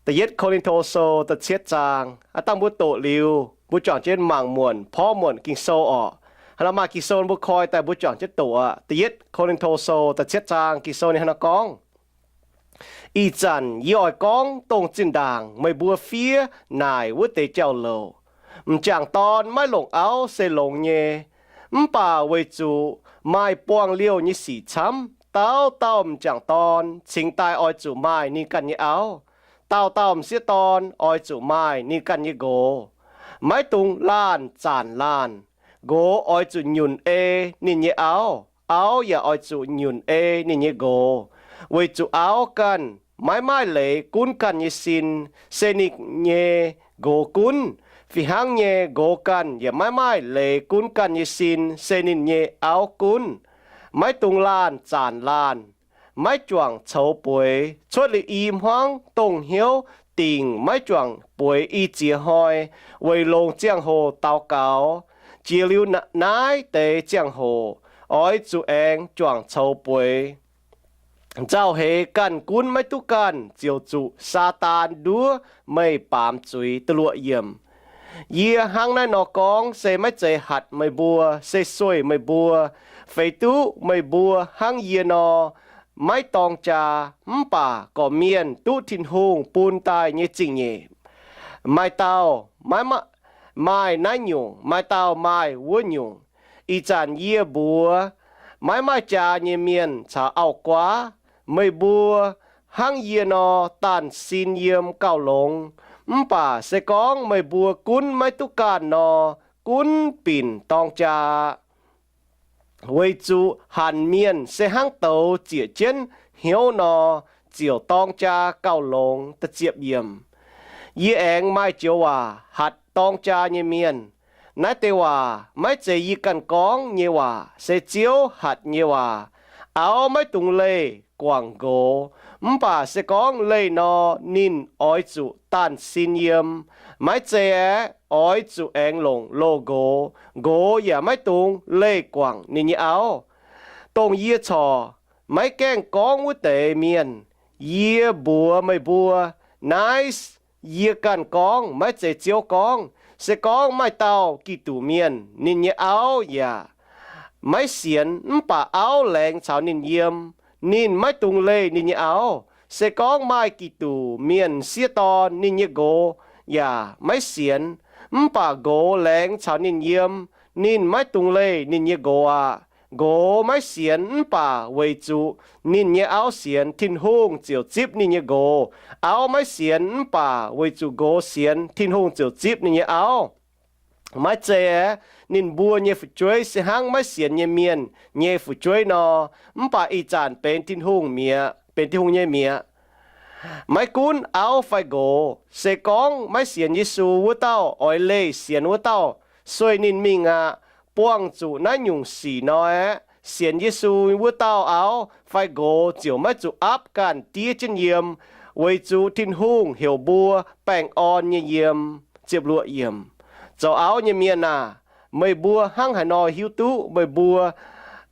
Da'yietv Ko^lin^to Sou da'cietv zaang. Aav dangh mbuo doqc liuz, mbuo juangc jienv mangc muonc, porv muonc Ging-Sou orqc. Hnangv nor maaih Ging-Sou mbuo koi daaih mbuo juangc jienv doqc aqv. Da'yietv Ko^lin^to Sou da'cietv zaang Ging-Sou ninh hnangv nor gorngv, Ih zanc yie oix gorngv dongh zinh ndaangc meih mbuo fiev naaic wuov deix jauv-louc. M'jangc dorn maiv longc auv se longx nyei, mv baac weic zuqc maaih buangh liouh nyei sic camv, dauh dauh m'jangc dorn cingx daaih oix zuqc maaih ninh ganh nyei auv. Dauh dauh m'sieqv dorn oix zuqc maaih ninh ganh nyei nqox. Maiv dungx laanh zaanc laanh. Nqox oix zuqc nyunc ei ninh nyei auv, auv yaac oix zuqc nyunc ei ninh nyei nqox, weic zuqc auv ganh maiv maaih leiz gunv ganh nyei sin, se ninh nyei nqox gunv. Fih hnangv nyei, nqox ganh yaac maiv maaih leiz gunv ganh nyei sin, se ninh nyei auv gunv. Maiv dungx laanh zaanc laanh. Maiv juangc coux bueix. Cuotv liuz i hmuangv dongh hnyouv dingc maiv juangc bueix i ziex hnoi, weic longc ziangh hoc daux gaux. Jiex liuz naaiv deix ziangh hoc, oix zuqc aengx juangc coux bueix. Nzauh heix ganh gunv maiv duqv ganh, ziouc zuqc Saadaan nduov meih baamz zuiz. Da'luoqc yiemc. Yie hnangv naaiv nor gorngv se maiv zeiz hatc meih mbuo, se sueih meih mbuo. Feix duqv meih mbuo hnangv yie nor, maiv dorng jaa, mv baac gorqv-mienh duqv Tin-Hungh bun daaih nyei zingh nyeic. Maaih dauh maaih naaiv nyungc, maaih dauh maaih wuov nyungc. Ih zanc yie mbuox maiv maaih jaa nyei mienh caux auv-guaav, meih mbuo hnangv yie nor daanh sin yiem gauh longx. Mv baac se gorngv meih mbuo gunv maiv duqv ganh nor, gunv binc dorng jaa. Weic zuqc hanc mienh se hnangv douz ziec jienv hnyouv nor, ziouc dorng jaa gauh longx. Yie aengx maaih joux waac hatc dorng jaa nyei mienh. Naaiv deix waac maiv zeiz yie ganh gorngv nyei waac, se Ziouv hatc nyei waac. Auv maiv dungx leih guangc nqox, mv baac se gorngv leih nor, ninh oix zuqc daanh sin yiem. Maiv zei aeqv, oix zuqc aengx longc loz-nqox. Nqox yaac maiv dungx leih guangc ninh nyei auv. Dongh yie corc maiv gaengh gorngv wuov deix mienh. Yie mbuox meih mbuo, naaiv yie ganh gorngv, maiv zeiz Ziouv gorngv. Se gorngv maaih dauh Giduc Mienh, ninh nyei auv yaac maiv sienx, mv baac auv laengz caux ninh yiem, ninh maiv dungx leih ninh nyei auv. Se gorngv maaih Giduc Mienh m'sieqv dorn, ninh nyei nqox yaac maiv sienx, mv baac nqox laengz caux ninh yiem, ninh maiv dungx leih ninh nyei nqox aqv. Nqox maiv sienx mv baac weic zuqc ninh nyei auv sienx, Tin-Hungh ziouc zipv ninh nyei nqox. Auv maiv sienx mv baac weic zuqc nqox sienx, Tin-Hungh ziouc zipv ninh nyei auv. Maiv zei aeqv, ninh mbuo nyei fu'jueiv se hnangv maiv sienx nyei mienh nyei fu'jueiv nor, mv baac ih zanc benx Tin-Hungh mi'aqv, benx Tin-Hungh nyei mi'aqv. Maiv gunv auv fai nqox, se gorngv maiv sienx Yesu wuov dauh oix leih sienx wuov dauh, sueih ninh mingh aqv. Buangh zuqc naaiv nyungc sic nor aeqv, sienx Yesu wuov dauh auv fai nqox ziouc maiv zuqc aapv ganh diev jienv yiem, weic zuqc Tin-Hungh heuc mbuo baengh orn nyei yiem. Zoux auv nyei mienh aah! Meih mbuo hnangv haaix nor hiuv duqv meih mbuo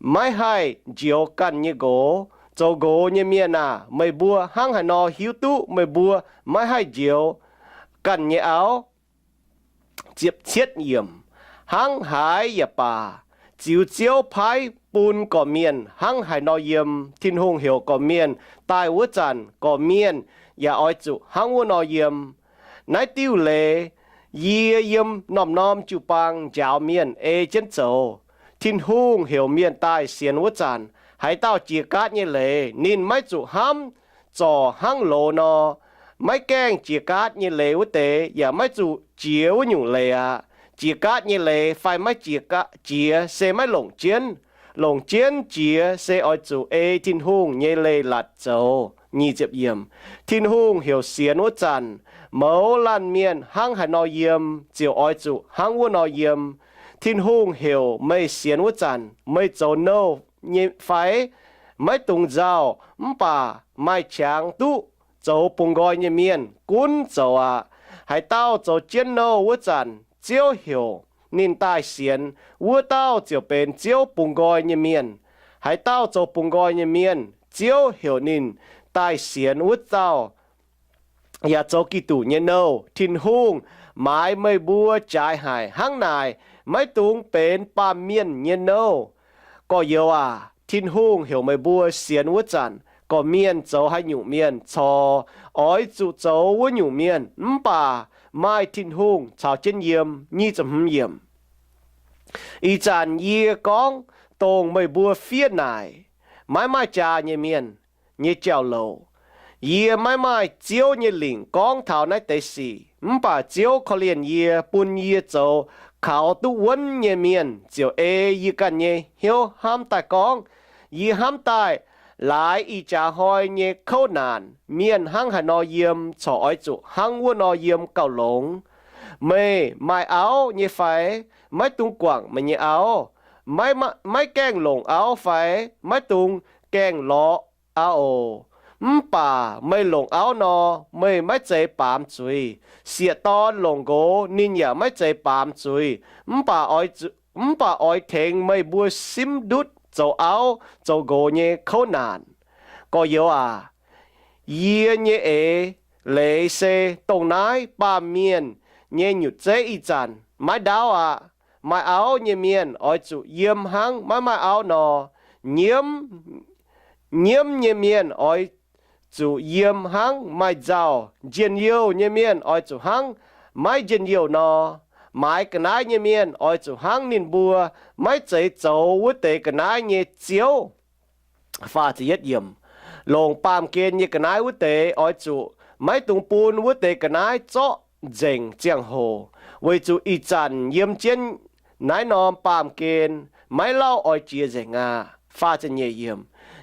maiv haih njoux ganh nyei nqox? Zoux nqox nyei mienh aah! Meih mbuo hnangv haaix nor hiuv duqv meih mbuo maiv haih njoux ganh nyei auv? Hnangv haaix yaac baac, ziux Ziouv paaiv bun gorqv-mienh hnangv haaix nor yiem, Tin-Hungh heuc gorqv-mienh daaih wuov zanc, gorqv-mienh yaac oix zuqc hnangv wuov nor yiem. Naaiv diuh leiz yie yiem norm-norm jiu-baang njaaux mienh ei jienv zoux. Tin-Hungh heuc mienh daaih sienx wuov zanc, haaix dauh jiex gaatv nyei leiz, ninh maiv zuqc hnamv zorc hnangv loz nor. Maiv gaengh jiex gaatv nyei leiz wuov deix yaac maiv zuqc jiex wuov nyungc leiz aqv. Jiex gaatv nyei leiz fai maiv jiex, jiex se maiv longc jienv. Longc jienv jiex se oix zuqc ei Tin-Hungh nyei leiz-latc zoux. Tin-Hungh heuc sienx wuov zanc, mouz laanh mienh hnangv haaix nor yiem, ziouc oix zuqc hnangv wuov nor yiem. Tin-Hungh heuc meih sienx wuov zanc, meih zoux nouh nyei fai? Maiv dungx nzauh, mv baac maaih qangx duqv zoux bungx nqoi nyei mienh gunv zoux aqv. Haaix dauh zoux jienv nouh wuov zanc, Ziouv heuc ninh daaih sienx, wuov dauh ziouc benx Ziouv bungx nqoi nyei mienh. Haaix dauh zoux bungx nqoi nyei mienh, Ziouv heuc ninh daaih sienx wuov dauh. yaac zoux Giduc nyei nouh. Tin-Hungh maaiz meih mbuo jaaix haic hnangv naaic, maiv dungx benx baamh mienh nyei nouh. Gorx-youz aac, Tin-Hungh heuc meih mbuo sienx wuov zanc, gorqv-mienh zoux haaix nyungc mienh corc oix zuqc zoux wuov nyungc mienh, mv baac maaih Tin-Hungh caux jienv yiem. Nyic ziepc hmz yiemc. Ih zanc yie gorngv dongh meih mbuo fiev naaic, maiv maaih jaa nyei mienh nyei jauv-louc. Yie maiv maaih Ziouv nyei lingc gorngv taux naaiv deix sic, mv baac Ziouv korv-lienh yie, bun yie zoux kaux duqv wuonv nyei mienh, ziouc ei yie ganh nyei hnyouv hnamv daaih gorngv. Yie hnamv daaih laaix ih jaax hnoi nyei kouv naanc, mienh hnangv haaix nor yiem corc oix zuqc hnangv wuov nor yiem gauh longx. Meih maaih auv nyei fai? Maiv dungx guangc meih nyei auv. Maiv gaengh longc auv fai? Maiv dungx gaengh lorz auv oc. Mv baac meih longc auv nor, meih maiv zeiz baamz zuiz. Sieqv-dorn longc nqox, ninh yaac maiv zeiz baamz zuiz. Mv baac oix tengx meih mbuo simv ndutv zoux auv zoux nqox nyei kouv naanc. Gorx-youz aac, yie nyei eix leiz se dongh naaiv, baamh mienh nyei nyutc zeiv ih zanc maiv ndaauv aqv. Maaih auv nyei mienh oix zuqc yiem hnangv maiv maaih auv nor. Nyiemv nyei mienh oix zuqc yiem hnangv maaih nzauh. Njien-youh nyei mienh oix zuqc hnangv maiv njien-youh nor. Maaiz ga'naaiv nyei mienh oix zuqc hnangv ninh mbuo maiv zeiz zoux wuov deix ga'naaiv nyei ziouv. Longc baamh gen nyei ga'naaiv wuov deix oix zuqc maiv dungx bun wuov deix ga'naaiv zorqv nzengc ziangh hoc, weic zuqc ih zanc yiem jienv naaiv norm baamh gen maiv lauh oix jiex nzengc aqv.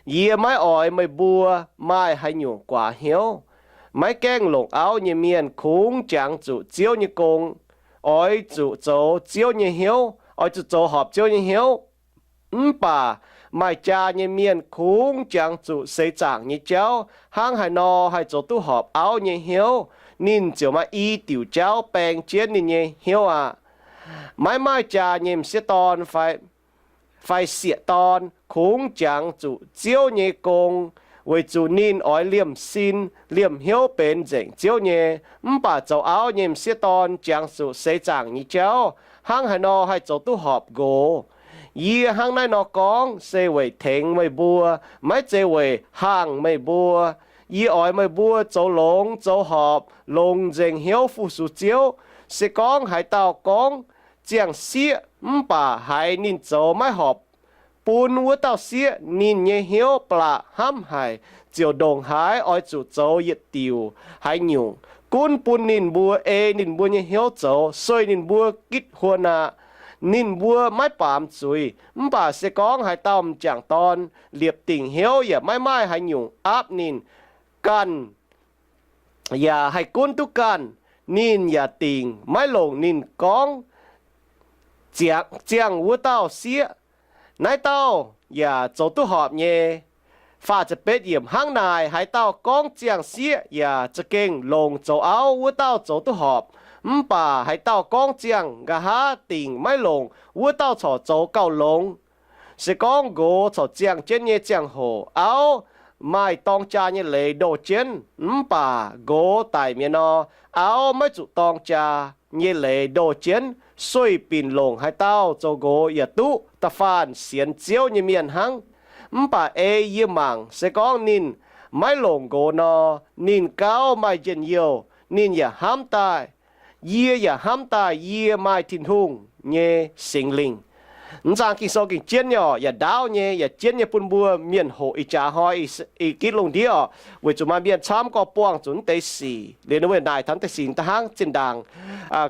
Yie maiv oix meih mbuo maaih haaix nyungc guaax hnyouv. Maiv gaengh longc auv nyei mienh kungx jangx zuqc Ziouv nyei gong. Oix zuqc zoux Ziouv nyei hnyouv, oix zuqc zoux horpc Ziouv nyei hnyouv. Mv baac maaih jaa nyei mienh kungx jangx zuqc seix zaangc nyei jauv. Hnangv haaix nor haih zoux duqv horpc auv nyei hnyouv? Ninh ziouc maaih i diuc jauv baeng jienv ninh nyei hnyouv aqv. Maiv maaih jaa nyei m'sieqv dorn fai sieqv dorn kungx jangx zuqc Ziouv nyei gong, weic zuqc ninh oix liemh sin liemh hnyouv benx nzengc Ziouv nyei. Mv baac zoux auv nyei m'sieqv dorn jangx zuqc seix zaangc nyei jauv. Hnangv haaix nor haih zoux duqv horpc nqox? Yie hnangv naaiv nor gorngv se weic tengx meih mbuo, maiv zeiz weic hangh meih mbuo. Yie oix meih mbuo zoux longx zoux horpc, longc nzengc hnyouv fu-sux Ziouv. Se gorngv haaix dauh gorngv ziangh sieqv mv baac haiz ninh zoux maiv horpc bun wuov dauh sieqv, ninh nyei hnyouv ba'laqc hnamv haic, ziouc ndongc haaix oix zuqc zoux yietc diuc haaix nyungc, gunv bun ninh mbuo ei ninh mbuo nyei hnyouv zoux, sueih ninh mbuo gitv huon aqv. Ninh mbuo maiv baamz zuiz. Mv baac se gorngv haaix dauh m'jangc dorn liepc dingc hnyouv yaac maiv maaih haaix nyungc aapv ninh, ganh yaac haih gunv duqv ganh, ninh yaac dingc maiv longc ninh gorngv ziangh wuov dauh sieqv. Naaiv dauh yaac zoux duqv horpc nyei. Faah ziepc betv yiemc. Hnangv naaic, haaix dauh gorngv ziangh sieqv yaac za'gengh longc zoux auv wuov dauh zoux duqv horpc. Mv baac haaix dauh gorngv ziangh nqa'haav dingc maiv longc, wuov dauh corc zoux gauh longx. Se gorngv nqox corc ziangh jienv nyei ziangh hoc, auv maaih dorng jaa nyei leiz ndoh jienv. Mv baac nqox daic mi'aqv nor, auv maiv zuqc dorng jaa nyei leiz ndoh jienv, sueih binc longc haaix dauh zoux nqox yaac duqv. Da'faanh sienx Ziouv nyei mienh hnangv. Mv baac ei yie mangc, se gorngv ninh maiv longc nqox nor, ninh gauh maaih njien-youh, ninh yaac hnamv daaih. Yie yaac hnamv daaih yie maaih Tin-Hungh nyei Singx Lingh. Naaiv zaang Ging-Sou gengh jienv nyei orqc, yaac ndaauv nyei, yaac jienv nyei bun mbuo mienh hoqc ih jaax hnoi, ih gitv lungh ndiev orqc, weic zuqc maaih mienh camv gorngv buangh zuqc naaiv deix sic, liuz ninh mbuo naaic taux naaiv deix sic da'hnangv zinh ndaangc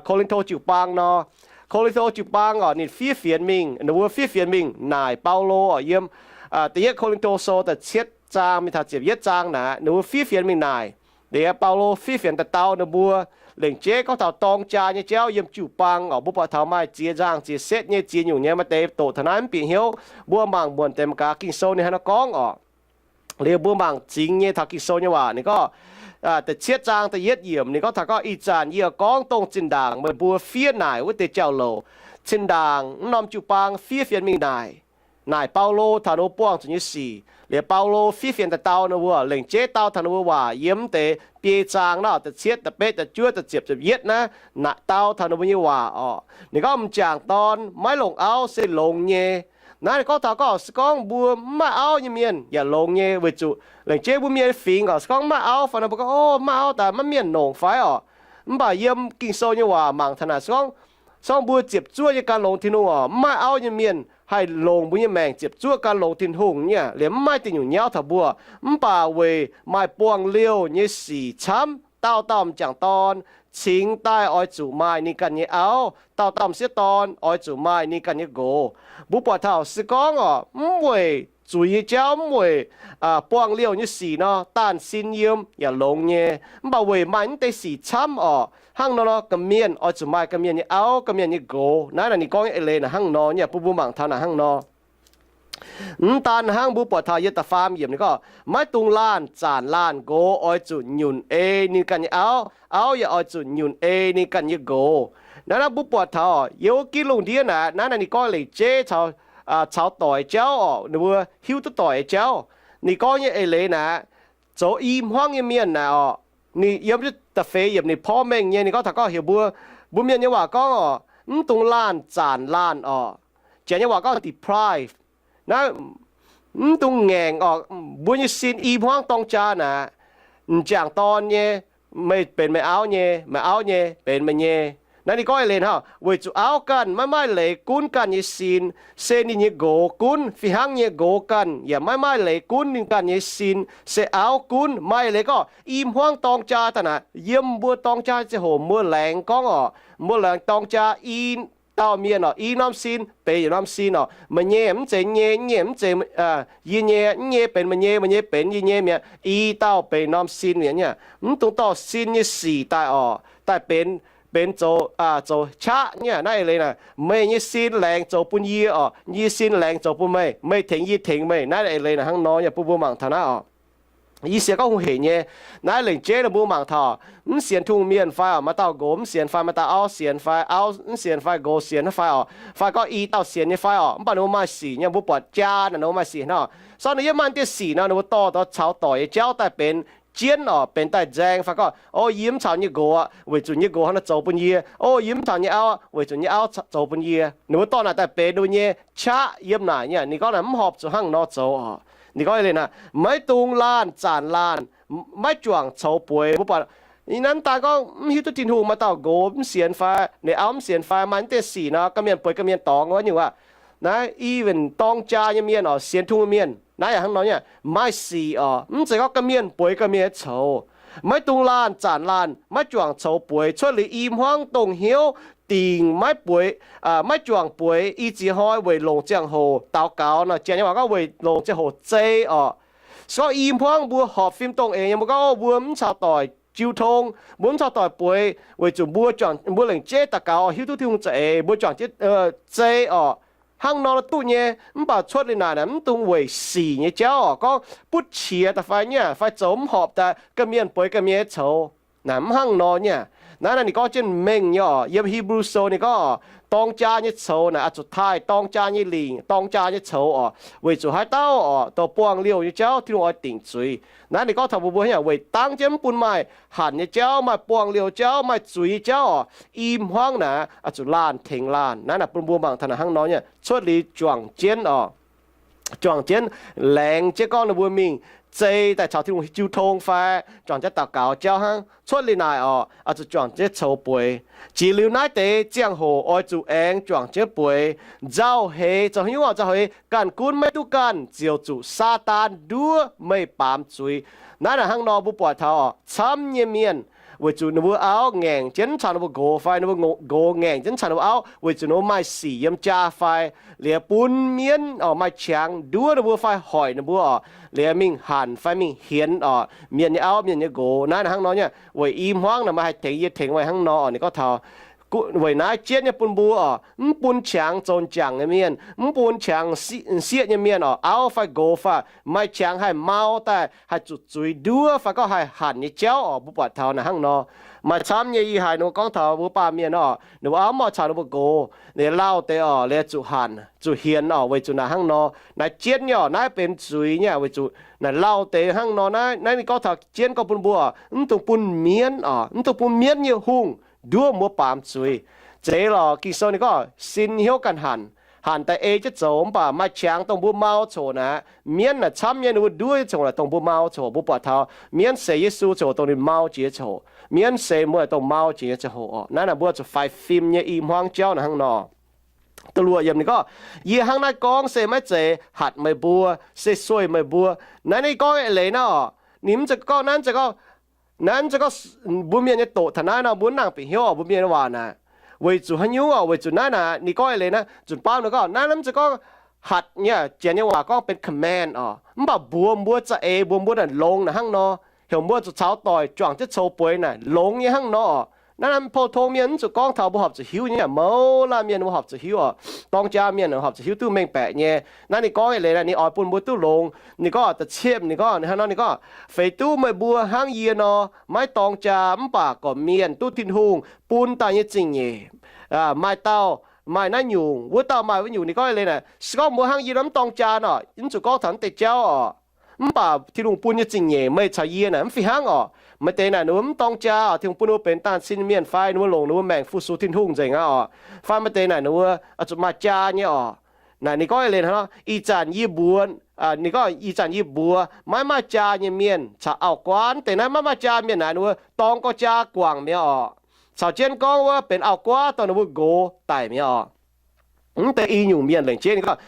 Ko^lin^to jiu-baang nor. Ko^lin^to jiu-baang orqc, ninh fiev fienx mingh, ninh mbuo fiev fienx mingh naaic Baulo orqc, yiem da'yietv Ko^lin^to sou da'cietv zaang mingh taux ziepc yietv zaang naaic, ninh mbuo fiev fienx mingh naaic. Liuz Baulo fiev fienx daaih dau ninh mbuo lengc jeiv gorngv taux dorng jaa nyei jauv yiem jiu-baang orqc. Mbuo buatc taux maaih ziex nzangh ziex setv nyei ziex nyungc nyei, maaih deix doqc taux naaiv mv bieqc hnyouv. Mbuo mangc muonc deix mangc gaax Ging-Sou ninh haaix nor gorngv orqc. Liuz mbuo mangc zingx nyei taux Ging-Sou nyei waac, ninh gorngv, da'cietv zaang da'yietv yiemc, ninh gorngv taux gorngv, Ih zanc yie gorngv dongh zinh ndaangc meih mbuo fiev naaic wuov deix jauv-louc. Zinh ndaangc mv norm jiu-baang fiev fienx mingh naaic, naaic Baulo taux ninh mbuo buangh zuqc nyei sic. Liuz Baulo fiev fienx daaih dau ninh mbuo, lengc jeiv dau taux ninh mbuo waac yiem deix biei zaang naaiv da'cietv, da'betv, da'juov, da'ziepc, ziepc yietv naaiv, naaic dau taux ninh mbuo nyei waac orqc. Ninh gorngv m'jangc dorn maiv longc auv se longx nyei. Naaiv ninh gorngv taux gorngv se gorngv mbuo mv maaih auv nyei mienh yaac longx nyei, weic zuqc lengc jeiv mbuo mienh fingx orqc, se gorngv mv maaih auv fai nor mbuo gorngv, o, mv maaih auv daaih maiv mienh longc fai orqc. Mv baac yiem Ging-Sou nyei waac mangc taux naaic, se gorngv, se gorngv mbuo ziepc zuoqv nyei gan longx Tin-Hungh orqc, mv maaih auv nyei mienh haih longc mbuo nyei maengc ziepc zuoqv gan longx Tin-Hungh nyei, liemh mv maaih diuh nyungc nyauv taux mbuo. Mv baac weic maaih buangh liouh nyei sic camv, dauh dauh m'jangc dorn cingx daaih oix zuqc maaih ninh ganh nyei auv, dauh dauh m'sieqv dorn oix zuqc maaih ninh ganh nyei nqox. Mbuo buatc taux se gorngv orqc, mv weic zuiz nyei jauv, mv weic buangh liouh nyei sic nor, daanh sin yiem yaac longx nyei. Mv baac weic maaih mv deix sic camv orqc, hnangv nor nor ga'mienh oix zuqc maaih ga'mienh nyei auv, ga'mienh nyei nqox. Naaiv naaic ninh gorngv nyei eix leiz naaic hnangv nor nyei, bun mbuo mangc taux naaic hnangv nor. Mv daan hnangv, mbuo buatc taux yiem da'faam yiemc ninh gorngv, maiv dungx laanh zaanc laanh nqox oix zuqc nyunc ei ninh ganh nyei auv, auv yaac oix zuqc nyunc ei ninh ganh nyei nqox. Naaiv naaiv mbuo buatc taux yiem wuov ginv lungh ndiev naaic, naaiv naaic ninh gorngv lengc jeiv caux, caux doic jauv orqc, ninh mbuo hiuv duqv doic jauv. Ninh gorngv nyei eix leiz naaic, zoux i hmuangv nyei mienh naaic orqc, ninh yiem da'feix yiemc ninh porv mengh nyei, ninh gorngv taux gorngv heuc mbuo, mbuo mienh nyei waac gorngv orqc, mv dungx laanh zaanc laanh orqc. Janx nyei waac gorngv deprive. Naaiv mv dungx ngaengc orqc, mbuo nyei sin i hmuangv dorng jaa naaic, m'jangc dorn nyei, meih benx meih auv nyei, meih auv nyei benx meih nyei. Naaiv ninh gorngv eix leiz hnangv, weic zuqc auv ganh maiv maaih leiz gunv ganh nyei sin, se ninh nyei nqox gunv. Fih hnangv nyei nqox ganh yaac maiv maaih leiz gunv ninh ganh nyei sin, se auv gunv. Maaih leiz gorngv i hmuangv dorng jaa daaih naaic, yiem mbuo dorng jaa ziangh hoc mbuo laengz gorngv orqc, mbuo laengz dorng jaa i dauh mienh orqc, i norm sin benx yietc norm sin orqc. Meih nyei mv zeiz yie nyei, yie nyei mv nyei benx meih nyei, meih nyei benx yie nyei mi'aqv. I dauh benx norm sin mi'aqv. Mv dungx dorh sin nyei sic daaih orqc, daaih benx, benx zoux, zoux qaqv nyei. Naaiv eix leiz naaic, meih nyei sin laengz zoux bun yie orqc, yie sin laengz zoux bun meih, meih tengx yie tengx meih. Naaiv eix leiz naaic hnangv nor nyei, bun mbuo mangc taux naaiv orqc. Yie sienx gorngv hungh heic nyei. Naaiv lengc jeiv ninh mbuo mangc taux, mv sienx Tin-Hungh mienh fai orqc, maaih dauh nqox mv sienx fai, maaih dauh auv sienx fai, auv mv sienx fai, nqox sienx fai orqc, fai gorngv i dauh sienx nyei fai orqc, mv baac ninh mbuo maaih sic nyei, mbuo buatc jaa naaic ninh mbuo maaih sic hnangv. Sortv ninh yiem maaih dieh sic nor, ninh mbuo dorh caux doic nyei jauv daaih benx jienv orqc, benx daaih nzaeng fai gorngv, o, yie mv caux nyei nqox aqv, weic zuqc nyei nqox hnangv naaiv zoux bun yie. O, yie mv caux nyei auv aqv, weic zuqc nyei auv zoux bun yie. Ninh mbuo dorh naaic daaih benx ninh mbuo nyei qaqv yiem naaic nyei. Ninh gorngv naaic mv horpc zuqc hnangv nor zoux orqc. Ninh gorngv eix leiz naaic, maiv dungx laanh zaanc laanh, maiv juangc coux bueix. Mbuo buatc, naaiv mv daan gorngv mv hiuv duqv Tin-Hungh, maaih dauh nqox mv sienx fai, ninh auv mv sienx fai, maaih mv deix sic nor, ga'mienh bueix ga'mienh dorngx wuov nyungc aqv. Naaiv even dorng jaa nyei mienh orqc, sienx Tin-Hungh mienh, naaiv yaac hnangv nor nyei, maaih sic orqc. Mv zeiz gorngv ga'mienh bueix ga'mienh coux. Maiv dungx laanh zaanc laanh, maiv juangc coux bueix. Cuotv liuz i hmuangv dongh hnyouv dingc maiv bueix, maiv juangc bueix i ziex hnoi weic longc ziangh hoc daux gaux nor, janx nyei waac gorngv weic longc ziangh hoc zei orqc. Se gorngv i hmuangv mbuo horpc fim dongh eix nyei, mbuo gorngv, o, mbuo mv caux doic jiu tong, mbuo mv caux doic bueix, weic zuqc mbuo juangc, mbuo lengc jeiv daux gaux hiuv duqv Tin-Hungh za'eix, mbuo juangc jienv zei orqc. Hnangv nor duqv nyei. Mv baac cuotv liuz naaic, naaic mv dungx weic sic nyei jauv orqc, gorngv butv qiex daaih fai nyei, fai zoux mv horpc daaih ga'mienh bueix ga'mienh coux. Naaic mv hnangv nor nyei. Naaiv naaiv ninh gorngv jienv mengh nyei orqc. Yiem Hipv^lu Sou ninh gorngv, dorng jaa nyei coux naaic oix zuqc taaih dorng jaa nyei lingc, dorng jaa nyei coux orqc, weic zuqc haaix dauh orqc, douc buangh liouh nyei jauv Tin-Hungh oix dingc zuiz. Naaiv ninh gorngv taux mbuo, mbuo hnangv weic dangv jienv mv bun maaih hanc nyei jauv, maaih buangh liouh jauv, maaih zuiz nyei jauv orqc, i hmuangv naaic oix zuqc laanh tengx laanh. Naaiv naaic bun mbuo mangc taux naaic hnangv nor nyei, cuotv liuz juangc jienv orqc, juangc jienv, laengz jienv gorngv ninh mbuo mingh zei daaih caux Tin-Hungh jiu tong fai juangc jienv daux gaux jauv hnangv. Cuotv liuz naaic orqc, oix zuqc juangc jienv coux bueix. Jiex liuz naaiv deix ziangh hoc oix zuqc aengx juangc jienv bueix. Nzauh heix, zoux hnyouv nzauh heix, ganh gunv maiv duqv ganh, ziouc zuqc Saadaan nduov meih baamz zuiz. Naaiv naaic hnangv nor mbuo buatc taux orqc, camv nyei mienh weic zuqc ninh mbuo auv ngaengc jienv caux ninh mbuo nqox fai ninh mbuo nqox ngaengc jienv caux ninh mbuo auv weic zuqc ninh mbuo maaih sic yiem jaa fai, liuz bun mienv orqc maaih qangx nduov ninh mbuo fai hoic ninh mbuo orqc, liuz mingh hanc fai mingh hienx orqc mienh nyei auv mienh nyei nqox. Naaiv naaic hnangv nor nyei, weic i hmuangv naaic meih haih tengx yie tengx meih hnangv nor orqc. Ninh gorngv taux Weic naaiv jienv nyei bun mbuo oc, mv bun qangx zoux m'jangc nyei mienh, mv bun qangx sieqv nyei mienh oc, auv fai nqox fai, maaih qangx haih mau daaih, haih zuqc zuiz nduov fai gorngv haih hanc nyei jauv oc. Mbuo buatc taux naaic hnangv nor. Maaih camv nyei ih haic ninh mbuo gorngv taux mbuo baamh mienh oc, ninh mbuo auv mv oix caux ninh mbuo nqox, ninh lauh deix oc, liuz zuqc hanc zuqc hienx oc, weic zuqc naaic hnangv nor. Naaiv jienv nyei oc, naaiv benx zuiz nyei, weic zuqc naaic lauh deix hnangv nor. Naaiv, naaiv ninh gorngv taux jienv gorngv bun mbuo, mv dungx bun mienv oc, mv dungx bun mienv nyei hungh nduov mbuo baamz zuiz. Zeiz lorqc, Ging-Sou ninh gorngv sin hnyouv ganh hanc, hanc daaih ei jienv zoux. Mv baac maaih qangx dongh mbuo mau coc naaic, mienv naaic camv nyei ninh mbuo nduov jienv coc naaic dongh mbuo mau coc. Mbuo buatc taux mienv seix Yesu ziangh hoc dongh ninh mau jiex ziangh hoc, mienv seix mbuo dongh mau jiex ziangh hoc oc. Naaiv naaic mbuo zuqc faix fim nyei i hmuangv jauv naaic hnangv nor. Da'luoqc yiemc ninh gorngv, yie hnangv naaiv gorngv se maiv zeiz hatc meih mbuo, se sueih meih mbuo. Naaiv ninh gorngv eix leiz naaiv oc, ninh mv zeiz gorngv naaiv, mv zeiz gorngv naaiv, mv zeiz gorngv mbuo mienh nyei doqc taux naaiv nor mbuo mv nangc bieqc hnyouv oc, mbuo mienh nyei waac naaic. Weic zuqc haaix nyungc oc? Weic zuqc naaiv naaic ninh gorngv eix leiz naaiv, zuqc baamv ninh gorngv naaiv mv zeiz gorngv hatc nyei, Janx nyei waac gorngv benx command oc. Mv baac mbuox mbuo za'eix, mbuox mbuo naaic longx naaic hnangv nor, heuc mbuo zuqc caux doic juangc jienv coux bueix naaic longx nyei hnangv nor oc. Naaiv pou-tong mienh mv zuqc gorngv taux mbuo horpc zuqc hiuv nyei, mouz laanh mienh mbuo horpc zuqc hiuv oc. Dorng jaa mienh horpc zuqc hiuv duqv mengh baeqc nyei. Naaiv ninh gorngv eix leiz naaic ninh oix bun mbuo duqv longx. Ninh gorngv da'cietv, ninh gorngv hnangv nor, ninh gorngv, feix duqv meih mbuo hnangv yie nor, maiv dorng jaa mv baac gorqv-mienh duqv Tin-Hungh bun daaih nyei zingh nyeic. Maaih dauh maaih naaiv nyungc, wuov dauh maaih wuov nyungc. Ninh gorngv eix leiz naaic, se gorngv mbuo hnangv yie nor mv dorng jaa nor, mv zuqc gorngv taux naaiv deix jauv oc. Mv baac Tin-Hungh bun nyei zingh nyeic meih caux yie naaic mv fih hnangv oc. Maaih deix naaic ninh mbuo mv dorng jaa oc, Tin-Hungh bun ninh mbuo benx daan sin mienh fai ninh mbuo longc ninh mbuo maengc fu-sux Tin-Hungh nzengc aqv oc. Fai maaih deix naaic ninh mbuo zuqc maaih jaa nyei oc. Naaic ninh gorngv eix leiz hnangv nor, ih zanc yie mbuox, ninh gorngv ih zanc yie mbuox maiv maaih jaa nyei mienh caux auv-guaav deix naaiv, maiv maaih jaa mienh naaic ninh mbuo dorng gau jaa guangc mi'aqv oc. Caux jienv gorngv wuov benx auv-guaav dorh ninh mbuo nqox daic mi'aqv oc. Mv deix i nyungc mienh lengc jeiv ninh gorngv,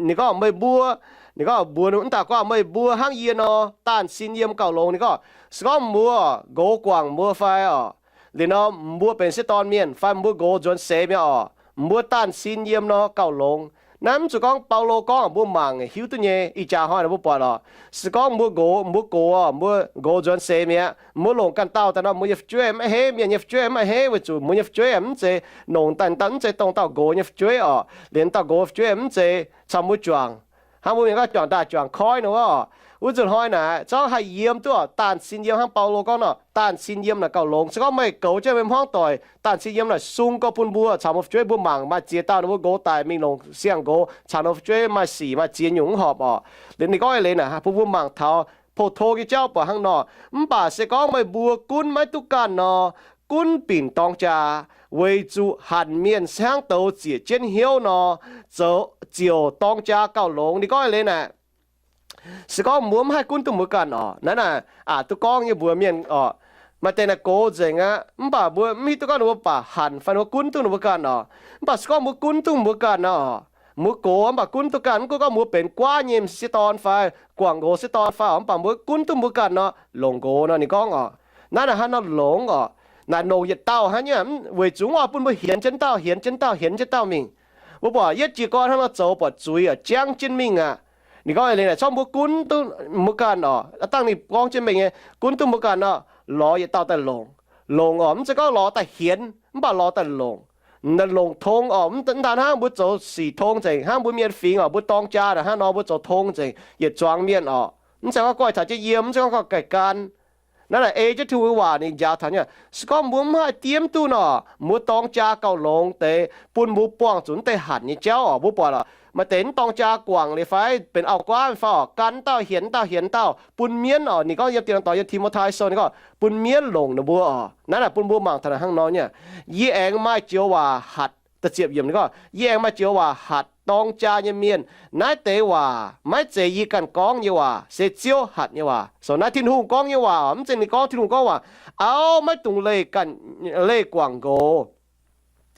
ninh gorngv meih mbuo, ninh gorngv mbuox wuov dauh gorngv, meih mbuo hnangv yie nor, daanh sin yiem gauh longx. Ninh gorngv se gorngv mbuo nqox guangc mbuo fai oc, liuz nor mbuo benx sieqv dorn mienh fai mbuo nqox nzuonx seix mi'aqv oc, mbuo daanh sin yiem nor gauh longx. Naaiv mv zuqc gorngv Baulo gorngv, mbuo mangc hiuv duqv nyei. Ih jaax hnoi mbuo buatc oc, se gorngv mbuo nqox, mbuo gox oc, mbuo nqox nzuonx seix mi'aqv, mbuo longc ganh dauh daaih nor, mbuo nyei fu'jueiv maiv heiv, mienh nyei fu'jueiv maiv heiv, weic zuqc mbuo nyei fu'jueiv mv zeiz nongc daaih dauh, mv zeiz dongh dauh nqox nyei fu'jueiv oc. Liuz dauh nqox fu'jueiv mv zeiz caux mbuo juangc, hnangv mbuo mienh gorngv juangc daaih juangc koiv nor oc. Wuov nzunc hnoi naaic zorqv haih yiem duqv oc, daanh sin yiem. Hnangv Baulo gorngv nor, daanh sin yiem naaic gauh longx. Se gorngv meih goux jienv meih hmuangv doic, daanh sin yiem naaic sung gorx bun mbuo caux mbuo fu'jueiv. Mbuo mangc maaih ziex dauh ninh mbuo nqox daic mingh longc siang-nqox caux ninh mbuo fu'jueiv maaih sic maaih ziex nyungc mv horpc oc. Liuz ninh gorngv eix leiz naaic bun mbuo mangc taux pou-tong nyei jauv buatc hnangv nor. Mv baac se gorngv meih mbuo gunv maiv duqv ganh nor, gunv binc dorng jaa, weic zuqc hanc mienh se hnangv douz ziec jienv hnyouv nor, zoux ziouc dorng jaa gauh longx. Ninh gorngv eix leiz naaic, se gorngv mbuo mv haih gunv duqv mbuo ganh oc, naaiv naaic aqc duqv gorngv nyei mbuox mienh oc. Maaih deix naaic gox nzengc aqv, mv baac mbuo mv hiuv duqv gorngv ninh mbuo baac hanc fai ninh mbuo gunv duqv ninh mbuo ganh oc. Mv baac se gorngv mbuo gunv duqv mbuo ganh nor, mbuo gox mv baac gunv duqv ganh, mv gunv gorngv mbuo benx guaav nyei m'sieqv dorn fai guangc nqox sieqv dorn fai oc, mv baac mbuo gunv duqv mbuo ganh nor, longc nqox nor. Ninh gorngv oc, naaiv naaic hnangv nor longx oc. Naaic longc yietc dauh hnangv nyei, weic zuqc mv oix bun mbuo hienx jienv dauh, hienx jienv dauh, hienx jienv dauh mingh. Mbuo buatc yietv jiez gorn hnangv nor zoux buatc zuiz oc, jangv jienv mingh aqv. Ninh gorngv eix leiz naaic, se gorngv mbuo gunv duqv mbuo ganh oc, dangh ninh gorngv jienv mengh nyei, gunv duqv mbuo ganh nor, lorz yietc dauh daaih longc. Longc oc, mv zeiz gorngv lorz daaih hienx, mv baac lorz daaih longc. Longc tong oc, mv daan hnangv mbuo zoux sic tong nzengc, hnangv mbuo mienh fingx oc, mbuo dorng jaa hnangv nor mbuo zoux tong nzengc yietc zuangx mienh oc. Mv zeiz gorngv goiv taux jienv yiem, mv zeiz gorngv goiv ganh. Naaiv naaic ei jienv Tin-Hungh nyei waac ninh njaaux taux nyei. Se gorngv mbuo mv haih diemv duqv nor, mbuo dorng jaa gauh longx deix bun mbuo buangh zuqc mv deix hanc nyei jauv oc. Mbuo buatc oc, maaih deix mv dorng jaa guangc liuz fai benx auv-guaav fai oc, gan dauh hienx dauh, hienx dauh bun mienv oc. Ninh gorngv yiem dieh norm dorngx, yiem Ti^mo^tai Sou ninh gorngv bun mienv longc ninh mbuo oc. Naaiv naaic bun mbuo mangc taux naaic hnangv nor nyei. Yie aengx maaih joux waac hatc, da'ziepc yiemc ninh gorngv, yie aengx maaih joux waac hatc dorng jaa nyei mienh. Naaiv deix waac maiv zeiz yie ganh gorngv nyei waac, se Ziouv hatc nyei waac. Sou naaiv Tin-Hungh gorngv nyei waac oc, mv zeiz ninh gorngv. Tin-Hungh gorngv waac, auv maiv dungx leih ganh, leih guangc nqox.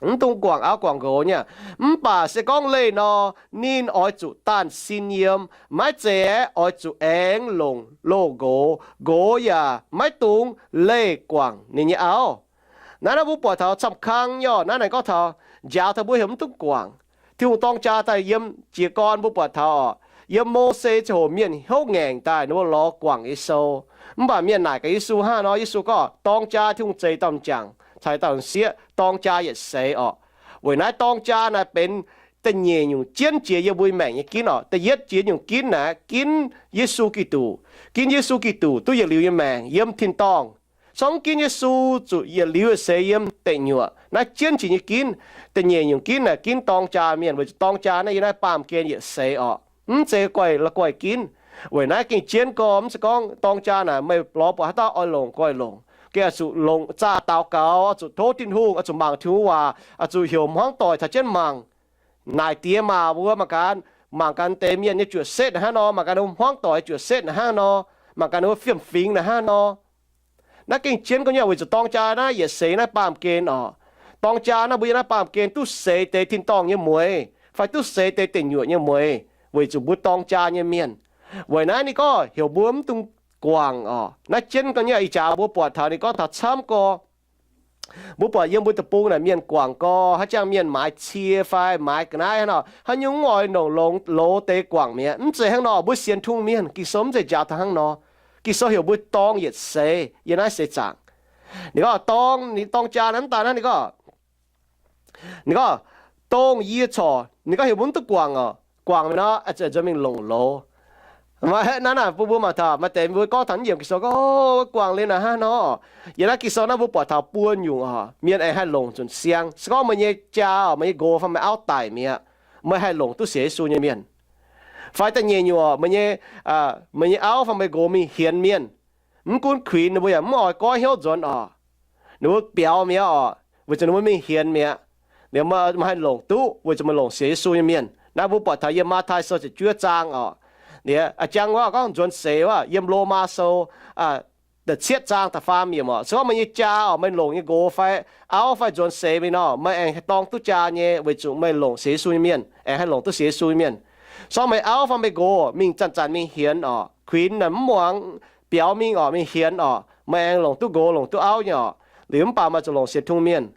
Mv dungx guangc auv guangc nqox nyei. Mv baac se gorngv leih nor, ninh oix zuqc daanh sin yiem. Maiv zeiz aeqv, oix zuqc aengx longc loz nqox. Nqox yaac maiv dungx leih guangc ninh nyei auv. Naaiv naaiv mbuo buatc taux camv kang nyei oc. Naaiv naaic gorngv taux njaaux taux mbuo heuc mv dungx guangc. Tin-Hungh dorng jaa daaih yiem jiez gorn mbuo buatc taux oc, yiem Mose ziangh hoc mienh hnyouv ngaengc daaih ninh mbuo lorz guangc nyei sou. Mv baac mienh naaic gaax Yesu hnangv nor, Yesu gorngv dorng jaa Tin-Hungh zeix dauh m'jangc, caux dauh sieqv dorng jaa yietc seix orqc. Weic naaiv dorng jaa naaic benx da'nyeic nyungc jienv jiex yiem mbuo maengc nyei ginv orqc. Da'yietv jiex nyungc ginv naaic ginv Yesu Giduc. Ginv Yesu Giduc duqv yietc liuz nyei maengc yiem tin-dorngh. Cong ginv Yesu zuqc yietc liuz yietc seix yiem deic nyuoqc. Naaiv jienv jiex nyei ginv. Da'nyeic nyungc ginv naaic ginv dorng jaa mienh, weic zuqc dorng jaa naaiv yiem naaiv baamh gen yietc seix orqc. Mv zeiz guaih la'guaih ginv. Weic naaiv gengh jienv gorx, mv zeiz gorngv dorng jaa naaic meih lorz buatc haaix dauh oix longc, guaih longc. Gengh oix zuqc longc zaah daux gaux, oix zuqc tov Tin-Hungh, oix zuqc mangc Tin-Hungh waac, oix zuqc heuc hmuangv doic caux jienv mangc. Naaic diex maac mbuo mangc gaax, mangc gaax deix mienh nyei juoqc setv hnangv nor, mangc gaax ninh hmuangv doic juoqc setv hnangv nor, mangc gaax ninh mbuo fiem-fingx naaic hnangv nor. Naaiv gengh jienv gorx nyei, weic zuqc dorng jaa naaiv yietc seix naaiv baamh gen orqc. Dorng jaa naaiv mbuo yiem naaiv baamh gen duqv seix deix tin-dorngh nyei mueiz, fai duqv seix deix deic nyuoqc nyei mueiz, weic zuqc mbuo dorng jaa nyei mienh. Weic naaiv ninh gorngv heuc mbuo mv dungx guangc orqc. Naaiv jienv gorx nyei, ih jaax mbuo buatc taux ninh gorngv taux camv gorx, mbuo buatc yiem mbuo deic-bung naaic mienh guangc gorx, haaix jangx mienh maaiz cie fai maaiz ga'naaiv hnangv nor, haaix nyungc mv oix longc loz deix guangc mi'aqv. Mv zeiz hnangv nor, mbuo sienx Tin-Hungh mienh Ging-Sou mv zeiz njaaux taux hnangv nor. Ging-Sou heuc mbuo dorng yietc seix yiem naaiv seix zaangc. Ninh gorngv dorng, ninh dorng jaa naaiv mv daaih naaiv ninh gorngv, ninh gorngv, dongh yie corc, ninh gorngv heuc mbuo mv duqv guangc orqc. Guangc mi'aqv nor, nzuonx mingh longc loz. Naaiv naaic bun mbuo mangc taux maaih deix mbuo gorngv taux naaiv yiemc Ging-Sou gorngv, guangc liuz naaic hnangv nor. Yiem naaiv Ging-Sou naaiv mbuo buatc taux buo nyungc orqc, mienh aengx haih longc nzunc siang. Se gorngv meih nyei jaa orqc, meih nyei nqox fai meih auv daic mi'aqv, meih haih longc duqv sienx Yesu nyei mienh. Fai da'nyeic nyungc orqc, meih nyei, meih nyei auv fai meih nqox mingh hienx mienh, mv gunv kuinx ninh mbuo yaac mv oix goiv hnyouv nzuonx orqc. Ninh mbuo biaux mi'aqv orqc, weic zuqc ninh mbuo mingh hienx mi'aqv. Liuz meih haih longc duqv weic zuqc meih longc sienx Yesu nyei mienh. Naaiv mbuo buatc taux yiem Matv^tai Sou ziepc juov zaang orqc. Liuz a'jang wuov gorngv nzuonx seix wuov yiem Lomaa Sou da'cietv zaang da'faam yiemc orqc. Se gorngv meih nyei jaa orqc, meih longc nyei nqox fai auv fai nzuonx seix mingh nor, meih aengx haih dorng duqv jaa nyei, weic zuqc meih longc sienx Yesu nyei mienh, aengx haih longc duqv sienx Yesu nyei mienh. Se gorngv meih auv fai meih nqox mingh zanc-zanc mingh hienx orqc, kuinx naaic mv muangx, biaux mingh orqc, mingh hienx orqc, meih aengx longc duqv nqox longc duqv auv nyei orqc. Liuz mv baac meih zuqc longc sienx Tin-Hungh mienh.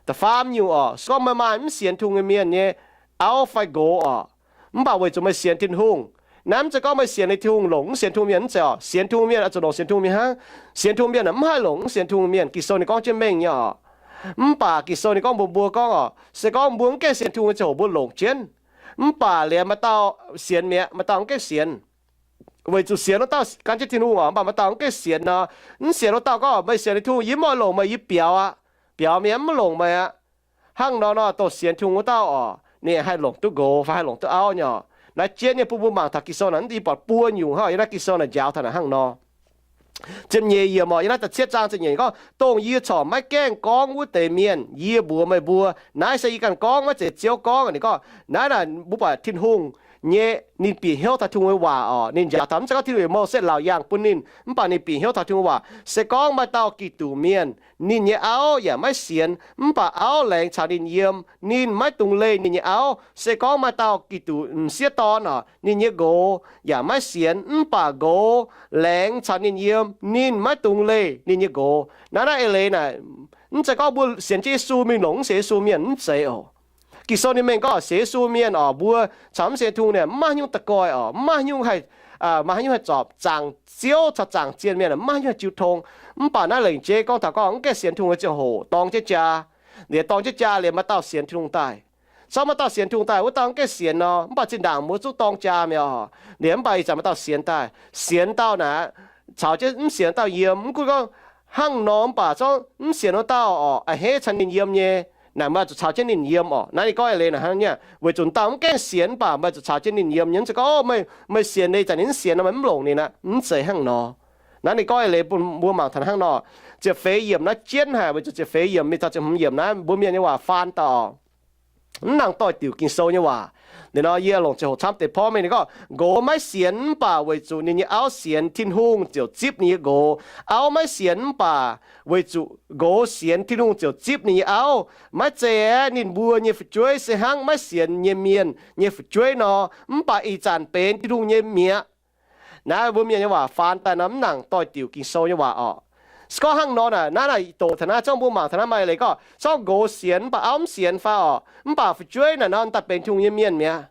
Da'faam nyungc orqc, se gorngv meih maaih mv sienx Tin-Hungh nyei mienh nyei auv fai nqox orqc, mv baac weic zuqc meih sienx Tin-Hungh, naaiv mv zeiz gorngv meih sienx liuz Tin-Hungh longc mv sienx Tin-Hungh mienh, mv zeiz orqc. Sienx Tin-Hungh mienh oix zuqc longc sienx Tin-Hungh mienh hnangv. Sienx Tin-Hungh mienh mv haih longc mv sienx Tin-Hungh mienh. Ging-Sou ninh gorngv jienv mengh nyei orqc. Mv baac Ging-Sou ninh gorngv mbuox mbuo gorngv orqc, se gorngv mbuo mv gaengh sienx Tin-Hungh nyei ziangh hoc mbuo longc jienv. Mv baac liuz maaih dauh sienx mi'aqv, maaih dauh mv gaengh sienx. Weic zuqc sienx wuov dauh gan jienv Tin-Hungh orqc, mv baac maaih dauh mv gaengh sienx nor. Mv sienx wuov dauh gorngv, meih sienx liuz Tin-Hungh yie mv oix longc meih, yie biaux aqv. Biaux mi'aqv, mv longc meih aqv. Hnangv nor nor, dongh sienx Tin-Hungh wuov dauh orqc, ninh haih longc duqv nqox fai haih longc duqv auv nyei orqc. Naaiv jienv nyei bun mbuo mangc taux Ging-Sou naaic mv dingh buatc buo nyungc hnangv. Yiem naaiv Ging-Sou naaic njaaux taux naaic hnangv nor. Ziepc nyeic yiemc orqc, yiem naaiv da'cietv zaang ziepc nyeic gorngv, dongh yie corc maiv gaengh gorngv wuov deix mienh, yie mbuox meih mbuo, naaiv se yie ganh gorngv, maiv zeiz Ziouv gorngv. Ninh gorngv naaiv naaic mbuo buatc Tin-Hungh nyei, ninh bieqc hnyouv taux Tin-Hungh nyei waac orqc. Ninh njaaux taux mv zeiz gorngv Tin-Hungh heuc Moses laauc yaangh bun ninh, mv baac ninh bieqc hnyouv taux Tin-Hungh waac. Se gorngv maaih dauh Giduc mienh, ninh nyei auv yaac maiv sienx, mv baac auv laengz caux ninh yiem, ninh maiv dungx leih ninh nyei auv. Se gorngv maaih dauh Giduc m'sieqv dorn orqc, ninh nyei nqox yaac maiv sienx, mv baac nqox laengz caux ninh yiem, ninh maiv dungx leih ninh nyei nqox. Naaiv naaiv eix leiz naaic, mv zeiz gorngv mbuo sienx jienv Yesu mingh longc mv sienx Yesu mienh, mv zeiz oc. Ging-Sou ninh mengh gorngv sienx Yesu mienh orqc, mbuo caux mv sienx Tin-Hungh ninh maiv haaix nyungc da'goih orqc, maiv haaix nyungc haih, maiv haaix nyungc haih zorpc. Zaangc Ziouv caux zaangc zien mienh maiv haaix nyungc haih jiu tong. Mv baac naaiv lengc jeiv gorngv taux gorngv mv gaengh sienx Tin-Hungh nyei ziangh hoc dorng jienv jaa. Liuz dorng jienv jaa liuz maaih dauh sienx Tin-Hungh daaih. Cov maaih dauh sienx Tin-Hungh daaih, wuov dauh mv gaengh sienx nor, mv baac zinh ndaangc mbuo zungv dorng jaa mi'aqv orqc. Liuz mv baac ih zanc maaih dauh sienx daaih. Sienx dauh naaic, caux jienv mv sienx dauh yiem. Mv gunv gorngv hnangv nor, mv baac zorngv mv sienx wuov dauh orqc, a'hneiv caux ninh yiem nyei, naaic meih zuqc caux jienv ninh yiem orqc. Naaiv ninh gorngv eix leiz naaic hnangv nyei, weic zuqc dauh mv gaengh sienx, mv baac meih zuqc caux jienv ninh yiem nyei. Mv zeiz gorngv, o, meih, meih sienx nyei, zanc ninh mv sienx nor, meih mv longc ninh aqv. Mv zeiz hnangv nor. Naaiv ninh gorngv eix leiz bun mbuo mangc taux hnangv nor. Ziepc feix yiemc naaiv jienv haic, weic zuqc ziepc feix yiemc mingh taux ziepc hmz yiemc naaiv mbuo mienh nyei waac faan daaih orqc. Mv nangc doix-diuc Ging-Sou nyei waac. Liuz nor yie longc ziangh hoc camv deix porv mengh ninh gorngv, nqox maiv sienx mv baac weic zuqc ninh nyei auv sienx, Tin-Hungh ziouc zipv ninh nyei nqox. Auv maiv sienx mv baac weic zuqc nqox sienx, Tin-Hungh ziouc zipv ninh nyei auv. Maiv zeiz aeqv, ninh mbuo nyei fu'jueiv se hnangv maiv sienx nyei mienh nyei fu'jueiv nor, mv baac ih zanc benx Tin-Hungh nyei mi'aqv. Naaiv mbuo mienh nyei waac faan daaih nor mv nangc doix-diuc Ging-Sou nyei waac orqc. Se gorngv hnangv nor naaic, naaiv naaic doqc taux naaiv, zorngv mbuo mangc taux naaiv maaih eix leiz gorngv, zorngv nqox sienx mv baac auv mv sienx fai orqc, mv baac fu'jueiv naaic nor daaih benx Tin-Hungh nyei mienh mi'aqv.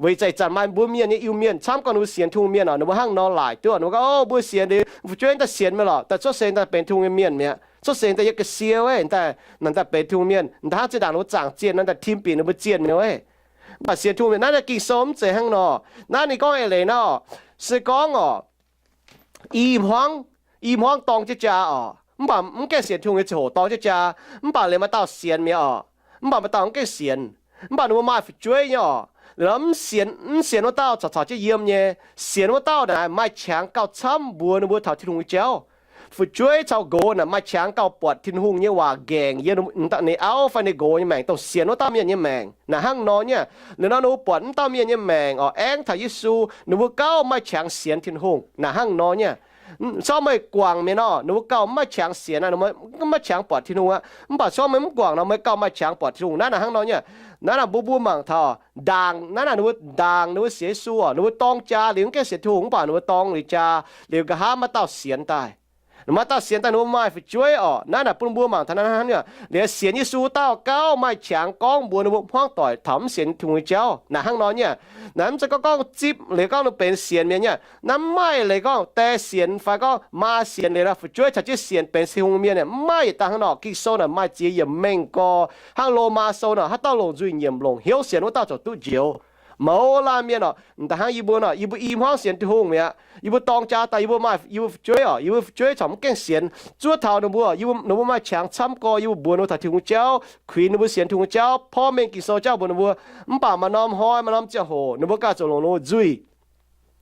Weic ih zanc maaih mbuo mienh nyei Iu-Mienh camv gorngv ninh mbuo sienx Tin-Hungh mienh orqc, ninh mbuo hnangv nor laaic duqv, ninh mbuo gorngv, o, mbuo sienx liuz fu'jueiv daaih sienx mi'aqv lorqc, daaih cuotv seix daaih benx Tin-Hungh nyei mienh mi'aqv. cuotv seix daaih yiem ga'sie wuov, daaih, naaic daaih benx Tin-Hungh mienh, daaih hnangv zinh ndaangc ninh mbuo zaangc zienh naaiv daaih tim bieqc ninh mbuo zienh mi'aqv. Mv baac sienx Tin-Hungh mienh naaiv, naaiv Ging-Sou mv zeiz hnangv nor. Naaiv ninh gorngv eix leiz nor, se gorngv orqc, i hmuangv, i hmuangv dorng jienv jaa orqc, mv baac mv gaengh sienx Tin-Hungh nyei ziangh hoc dorng jienv jaa, mv baac liuz maaih dauh sienx mi'aqv orqc, mv baac maaih dauh mv gaengh sienx, mv baac ninh mbuo maaih fu'jueiv nyei orqc. Liuz nor mv sienx, mv sienx wuov dauh corc caux jienv yiem nyei. Sienx wuov dauh naaic maaih qangx gauh camv mbuox ninh mbuo taux Tin-Hungh nyei jauv. Fu'jueiv caux nqox naaic maaih qangx gauh buatc Tin-Hungh nyei waac nqaengc yiem ninh auv fai ninh nqox nyei maengc, dongh sienx wuov dauh mienh nyei maengc. Naaic hnangv nor nyei. Liuz nor ninh mbuo buatc wuov dauh mienh nyei maengc orqc, aengv taux Yesu, ninh mbuo gauh maaih qangx sienx Tin-Hungh. Naaic hnangv nor nyei. Sorng meih guangc mi'aqv nor, ninh mbuo gauh mv maaih qangx sienx aqv, ninh mbuo mv maaih qangx buatc Tin-Hungh aqv. Mv baac sorng meih mv guangc nor, meih gauh maaih qangx buatc Tin-Hungh. Naaiv naaic hnangv nor nyei. Naaiv naaic mbuo mbuo mangc taux ndaangc, naaiv naaic ninh mbuo ndaangc ninh mbuo sienx Yesu orqc, ninh mbuo dorng jaa liuz mv gaengh sienx Tin-Hungh, mv baac ninh mbuo dorng liuz jaa liuz nqa'haav maaih dauh sienx daaih. Maaih dauh sienx daaih ninh mbuo maaih fu'jueiv orqc. Naaiv naaic bun mbuo mangc taux naaiv hnangv nyei. Liuz sienx Yesu wuov dauh gauh maaih qangx gorngv mbuox ninh mbuo hmuangv doic taux mv sienx Tin-Hungh nyei jauv. Naaic hnangv nor nyei. Naaiv mv zeiz gorngv gorngv zipv liuz gorngv ninh benx sienx mienh nyei. Naaiv mv maaih leiz gorngv die sienx fai gorngv maa sienx liuz nor fu'jueiv caux jienv sienx benx Tin-Hungh mienh nyei. Mv maaih yietc dangh hnangv nor. Ging-Sou naaic maaih ziex yiemc mengh gorx. Hnangv Lomaa Sou naaic haaix dauh longc nzuih nyiemc longc hnyouv sienx wuov dauh ziouc duqv njoux. Mouz laanh mienh orqc, da'hnangv yie mbuo nor, yie mbuo i hmuangv sienx Tin-Hungh mi'aqv. Yie mbuo dorng jaa daaih yie mbuo maaih yie mbuo fu'jueiv orqc, yie mbuo fu'jueiv corc mv gaengh sienx. Zuov taux ninh mbuo, ninh mbuo maaih qangx camv gorx, yie mbuo mbuox ninh mbuo taux Tin-Hungh jauv, kuinx ninh mbuo sienx Tin-Hungh jauv, porv mengh Ging-Sou jauv mbuox ninh mbuo. Mv baac maaih norm hnoi maaih norm ziangh hoc ninh mbuo ganh zuqc longc ninh mbuo nzuih,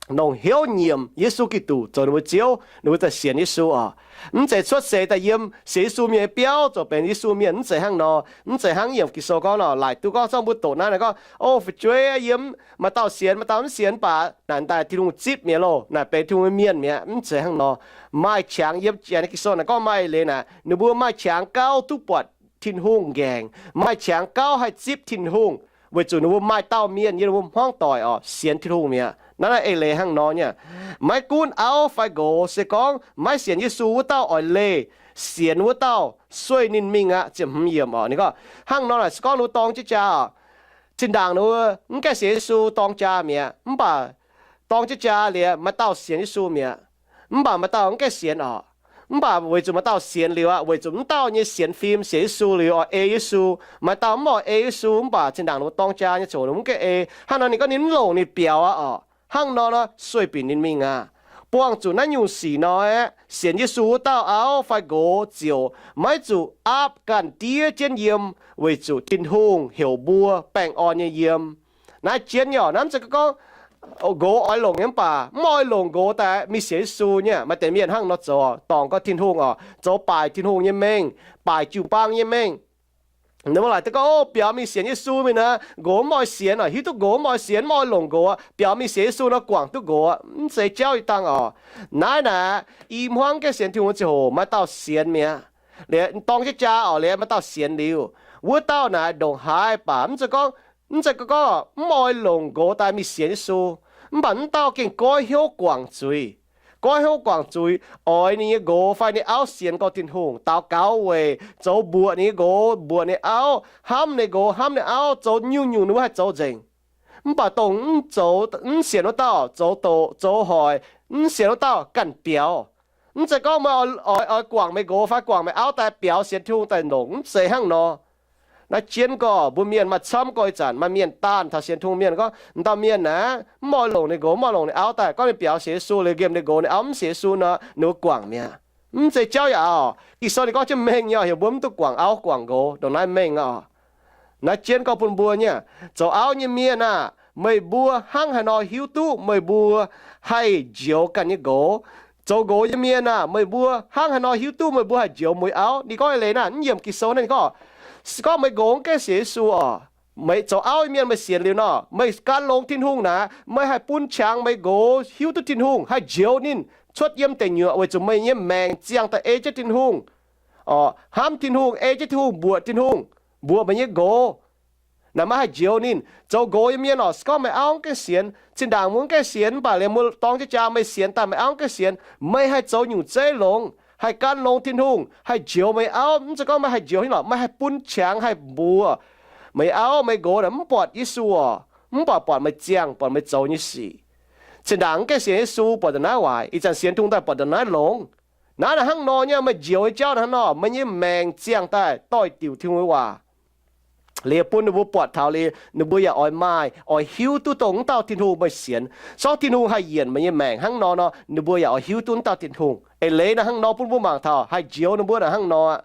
longc hnyouv nyiemc Yesu Giduc zoux ninh mbuo Ziouv, ninh mbuo daaih sienx Yesu orqc. Mv zeiz cuotv seix daaih yiem sienx Yesu mienh nyei biauv zoux benx Yesu mienh, mv zeiz hnangv nor. Mv zeiz hnangv yiemc Ging-Sou gorngv nor, laaic duqv gorngv zorqv mbuo doqc naaiv naaic gorngv, o, fu'jueiv yiem, maaih dauh sienx, maaih dauh mv sienx, mv baac naaic daaih Tin-Hungh zipv mi'aqv loh, naaic benx Tin-Hungh mienh mi'aqv. Mv zeiz hnangv nor. Maaih qangx yiem janx nyei Ging-Sou naaic gorngv maaih leiz naaic, ninh mbuo maaih qangx gauh duqv buatc Tin-Hungh nqaengc, maaih qangx gauh haih zipv Tin-Hungh, weic zuqc ninh mbuo maaih dauh mienh yiem ninh mbuo hmuangv doic orqc sienx Tin-Hungh mi'aqv. Naaiv naaiv eix leiz hnangv nor nyei. Maiv gunv auv fai nqox, se gorngv maiv sienx Yesu wuov dauh oix leih, sienx wuov dauh sueih ninh mingh aqv. Ziepc hmz yiemc orqc, ninh gorngv hnangv nor naaic se gorngv ninh mbuo dorng jienv jaa orqc. Zinh ndaangc ninh mbuo mv gaengh sienx Yesu dorng jaa mi'aqv, mv baac dorng jienv jaa liuz maaih dauh sienx Yesu mi'aqv. Mv baac maaih dauh mv gaengh sienx orqc. Mv baac weic zuqc maaih dauh sienx liuz aqv, weic zuqc mv dauh nyei sienx fim sienx Yesu liuz oix ei Yesu. Maaih dauh mv oix ei Yesu, mv baac zinh ndaangc ninh mbuo dorng jaa nyei ziouc ninh mv gaengh ei. Hnangv nor ninh gorngv ninh mv longc ninh biaux aqv orqc. Hnangv nor nor sueih binc ninh mingh aqv. Buangh zuqc naaiv nyungc sic nor aeqv, sienx Yesu wuov dauh auv fai nqox ziouc maiv zuqc aapv ganh diev jienv yiem, weic zuqc Tin-Hungh heuc mbuo baengh orn nyei yiem. Naaiv jienv nyei orqc. Naaiv mv zeiz gorngv nqox oix longc nyei mv baac mv oix longc nqox daaih mingh sienx Yesu nyei. Maaih deix mienh hnangv nor zoux, dorngc gorngv Tin-Hungh orqc, zoux baaic Tin-Hungh nyei mengh, baaic jiu-baang nyei mengh. Ninh mbuo laaic duqv gorngv, o, biaux mingh sienx Yesu mingh nor, nqox mv oix sienx orqc, hiuv duqv nqox mv oix sienx, mv oix longc nqox, biaux mingh sienx Yesu nor guangc duqv nqox. Mv zeiz jauv yietc dangh orqc. Naaiv naaic, i hmuangv gaengh sienx Tin-Hungh ziangh hoc maaih dauh sienx mi'aqv. Liuz dorng jienv jaa orqc, liuz maaih dauh sienx liuz, wuov dauh naaic ndongc haaix baac mv zeiz gorngv, mv zeiz gorngv mv oix longc nqox daaih mingh sienx Yesu. Mv baac mv dauh gengh goiv hnyouv guangc zuiz. Goiv hnyouv guangc zuiz, oix ninh nyei nqox fai ninh auv sienx gorx Tin-Hungh, daux gaux weic zoux mbuoqc ninh nyei nqox, mbuoqc ninh auv, hnamv ninh nqox, hnamv ninh auv, zoux nyungc-nyungc ninh mbuo haih zoux nzengc. Mv baac dongh mv zoux, mv sienx wuov dauh zoux doqc, zoux hoic, mv sienx wuov dauh ganh biaux. Mv zeiz gorngv meih oix, oix guangc meih nqox fai guangc meih auv daaih biaux sienx Tin-Hungh daaih longc, mv zeiz hnangv nor. Naaiv jienv gorx, mbuo mienh maaih camv gorx ih zanc maaih mienh daanh taux sienx Tin-Hungh mienh gorngv, dauh mienh aeqv, mv oix longc ninh nqox, mv oix longc ninh auv daaih, gorngv ninh biaux sienx Yesu liuz nqemh ninh nqox ninh auv mv sienx Yesu nor, ninh mbuo guangc mi'aqv. Mv zeiz jauv yaac orqc. Ging-Sou ninh gorngv jienv mengh nyei orqc, heuc mbuo mv duqv guangc auv guangc nqox, dongh naaiv mengh orqc. Naaiv jienv gorx bun mbuo nyei, zoux auv nyei mienh aah, meih mbuo hnangv haaix nor hiuv duqv meih mbuo haih njoux ganh nyei nqox? Zoux nqox nyei mienh aah, meih mbuo hnangv haaix nor hiuv duqv meih mbuo haih njoux meih auv? Ninh gorngv eix leiz naaiv, mv yiemc Ging-Sou naaiv ninh gorngv, se gorngv meih nqox mv gaengh sienx Yesu orqc, meih zoux auv nyei mienh meih sienx liuz nor, meih gan longx Tin-Hungh naaic, meih haih bun qangx meih nqox hiuv duqv Tin-Hungh, haih njoux ninh cuotv yiem deic nyuoqc, weic zuqc meih nyei maengc ziangh daaih ei jienv Tin-Hungh. Orqc, hnamv Tin-Hungh, ei jienv Tin-Hungh, mbuoqc Tin-Hungh, mbuoqc meih nyei nqox. Naaic maiv haih njoux ninh. Zoux nqox nyei mienh orqc, se gorngv meih auv mv gaengh sienx, zinh ndaangc mbuo mv gaengh sienx, mv baac liemh mbuo dorng jienv jaa meih sienx daaih meih auv mv gaengh sienx, meih haih zoux nyungc zeiv longx, haih gan longx Tin-Hungh, haih njoux meih auv. Mv zeiz gorngv meih haih njoux hingv lorqc, meih haih bun qangx haih mbuoqc meih auv meih nqox naaic mv buatc Yesu orqc, mv baac buatc meih ziangh, buatc meih zoux nyei sic. Zinh ndaangc mv gaengh sienx Yesu buatc ndongc naaiv waaic, ih zanc sienx Tin-Hungh daaih buatc ndongc naaiv longx. Naaiv naaic hnangv nor nyei, meih njoux nyei jauv naaic hnangv nor, meih nyei maengc ziangh daaih doix-diuc Tin-Hungh nyei waac. Liuz bun ninh mbuo buatc taux liuz, ninh mbuo yaac oix maaih, oix hiuv duqv dongh wuov dauh Tin-Hungh meih sienx. Sorng Tin-Hungh haih yienc meih nyei maengc hnangv nor nor, ninh mbuo yaac oix hiuv duqv wuov dauh Tin-Hungh. Eix leiz naaic hnangv nor bun mbuo mangc taux haih njoux ninh mbuo naaic hnangv nor aqv.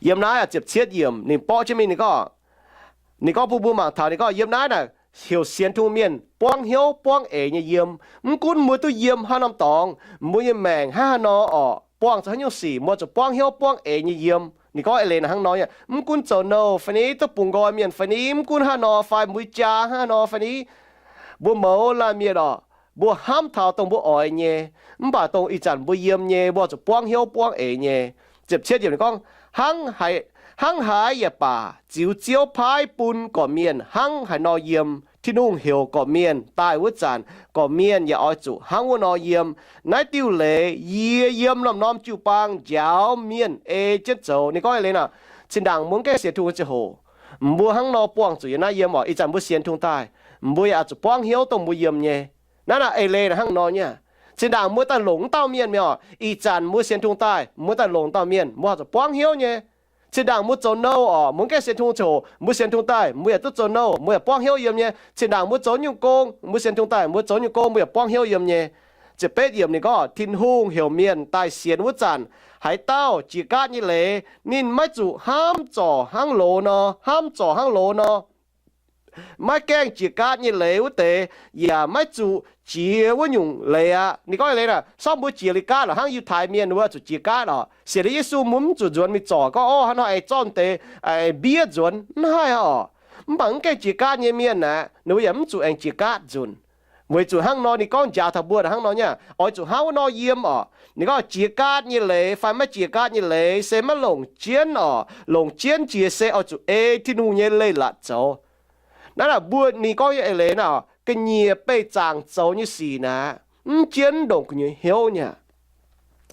Yiem naaiv aqv, ziepc cietv yiemc ninh borqv jienv mingh ninh gorngv, ninh gorngv bun mbuo mangc taux ninh gorngv yiem naaiv naaic heuc sienx Tin-Hungh mienh buangv hnyouv buangv eix nyei yiem. Mv gunv mbuo duqv yiem haaix norm dorngx, mbuo nyei maengc hnangv haaix nor orqc, buangh zuqc haaix nyungc sic, mbuo zuqc buangv hnyouv buangv eix nyei yiem. Ninh gorngv eix leiz naaic hnangv nor nyei, mv gunv zoux nouh fai ni, duqv bungx nqoi mienh fai ni, mv gunv haaix nor fai mbuo jaa hnangv haaix nor fai ni, mbuo mouz laanh mienh orqc, mbuo hnamv taux dongh mbuo oix nyei, mv baac dongh ih zanc mbuo yiem nyei, mbuo zuqc buangv hnyouv buangv eix nyei. Ziepc cietv yiemc ninh gorngv, hnangv haaix yaac baac, ziux Ziouv paaiv bun gorqv-mienh hnangv haaix nor yiem. Tin-Hungh heuc gorqv-mienh daaih wuov zanc, gorqv-mienh yaac oix zuqc hnangv wuov nor yiem. Naaiv diuh leiz yie yiem norm-norm jiu-baang njaaux mienh ei jienv zoux. Ninh gorngv eix leiz naaic, zinh ndaangc mbuo mv gaengh sienx Tin-Hungh ziangh hoc, mbuo hnangv nor buangh zuqc yiem naaiv yiem orqc. Ih zanc mbuo sienx Tin-Hungh daaih, mbuo yaac oix zuqc buangv hnyouv dongh mbuo yiem nyei. Naaiv naaic eix leiz naaic hnangv nor nyei. Zinh ndaangc mbuo daaih longc wuov dauh mienh mi'aqv orqc, ih zanc mbuo sienx Tin-Hungh daaih, mbuo daaih longc dauh mienh, mbuo oix zuqc buangv hnyouv nyei. Zinh ndaangc mbuo zoux nouh orqc, mbuo mv gaengh sienx Tin-Hungh ziangh hoc, mbuo sienx Tin-Hungh daaih, mbuo yaac duqv zoux nouh, mbuo yaac buangv hnyouv yiem nyei. Zinh ndaangc mbuo zoux nyungc gong, mbuo sienx Tin-Hungh daaih, mbuo zoux nyungc gong, mbuo yaac buangv hnyouv yiem nyei. Ziepc betv yiemc ninh gorngv, Tin-Hungh heuc mienh daaih sienx wuov zanc, haaix dauh jiex gaatv nyei leiz, ninh maiv zuqc hnamv zorc hnangv loz nor, hnamv zorc hnangv loz nor. Maiv gaengh jiex gaatv nyei leiz wuov deix yaac maiv zuqc jiex wuov nyungc leiz aqv. Ninh gorngv eix leiz naaic, sorng mbuo jiex liuz gaatv lorqc, hnangv Yiutai Mienh wuov zuqc jiex gaatv orqc. Sienx liuz Yesu mbuo mv zuqc nzuonx mingh zorc gorngv, o, haaix nor aengx zorqv deix mbiev nzuonx, mv haih orqc. Mv baac mv gaengh jiex gaatv nyei mienh aeqv, ninh mbuo yaac mv zuqc aengx jiex gaatv nzunc. Weic zuqc hnangv nor ninh gorngv njaaux taux mbuo hnangv nor nyei, oix zuqc hnangv wuov nor yiem orqc. Ninh gorngv jiex gaatv nyei leiz fai maiv jiex gaatv nyei leiz se maiv longc jienv orqc. Longc jienv jiex se oix zuqc ei Tin-Hungh nyei leiz-latc zoux. Naaiv naaic mbuo ninh gorngv nyei eix leiz naaic, ga'nyiec beih zaangc zoux nyei sic naaic, mv jienv ndongc gu'nyuoz hnyouv nyei.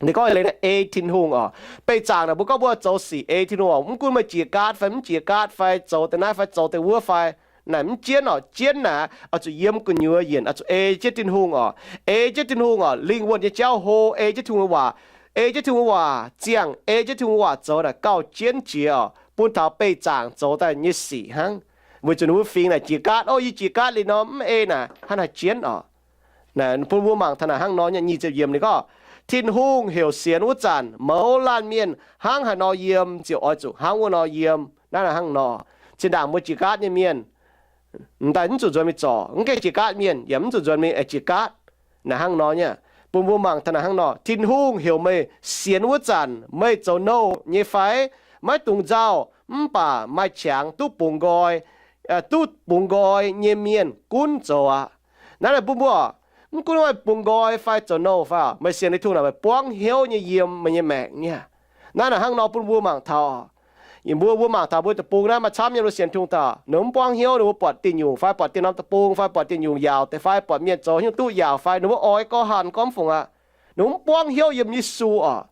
Ninh gorngv eix leiz naaic ei Tin-Hungh orqc. Beih zaangc naaic mbuo gorngv mbuo zoux sic ei Tin-Hungh orqc, mv gunv meih jiex gaatv fai mv jiex gaatv fai zoux deix naaiv fai zoux deix wuov fai, naaic mv jienv orqc. Jienv naaic oix zuqc yiem gu'nyuoz yienc, oix zuqc ei jienv Tin-Hungh orqc. Ei jienv Tin-Hungh orqc, lingh wuonh nyei jauv hlo, ei jienv Tin-Hungh nyei waac, ei jienv Tin-Hungh nyei waac ziangh, ei jienv Tin-Hungh nyei waac zoux naaic gauh jienv jiex orqc, bun taux beih zaangc zoux daaih nyei sic hnangv. Weic zuqc ninh mbuo fingx naaic jiex gaatv, o, yie jiex gaatv liuz nor mv ei naaic hnangv naaic jienv orqc. Bun mbuo mangc taux naaic hnangv nor nyei nyic ziepc yiemc ninh gorngv, Tin-Hungh heuc sienx wuov zanc, mouz laanh mienh hnangv haaix nor yiem ziouc oix zuqc hnangv wuov nor yiem. Naaiv naaic hnangv nor, zinh ndaangc mbuo jiex gaatv nyei mienh, m'daaih mv zuqc nzuonx mingh zorc. Mv gaengh jiex gaatv mienh yaac mv zuqc nzuonx mingh aengx jiex gaatv. Naaic hnangv nor nyei, bun mbuo mangc taux naaic hnangv nor, Tin-Hungh heuc meih sienx wuov zanc, meih zoux nouh nyei fai? Maiv dungx nzauh, mv baac maaih qangx duqv bungx nqoi, duqv bungx nqoi nyei mienh gunv zoux aqv. Naaiv naaic bun mbuo, mv gunv meih bungx nqoi fai zoux nouh fai, meih sienx Tin-Hungh naaic meih buangv hnyouv nyei yiem meih nyei maengc nyei. Naaiv naaic hnangv nor bun mbuo mangc taux, mbuo, mbuo mangc taux mbuo deic-bung naaiv maaih camv nyei mbuo sienx Tin-Hungh daaih, ninh mbuo mv buangv hnyouv, ninh mbuo buatc diuh nyungc fai buatc diuh norm deic-bung fai buatc diuh nyungc yaauc deix fai buatc mienh zoux nyungc duqv yaauc fai ninh mbuo oix gorngv hanh gorngv fungc aqv. Ninh mbuo mv buangv hnyouv yiem Yesu orqc.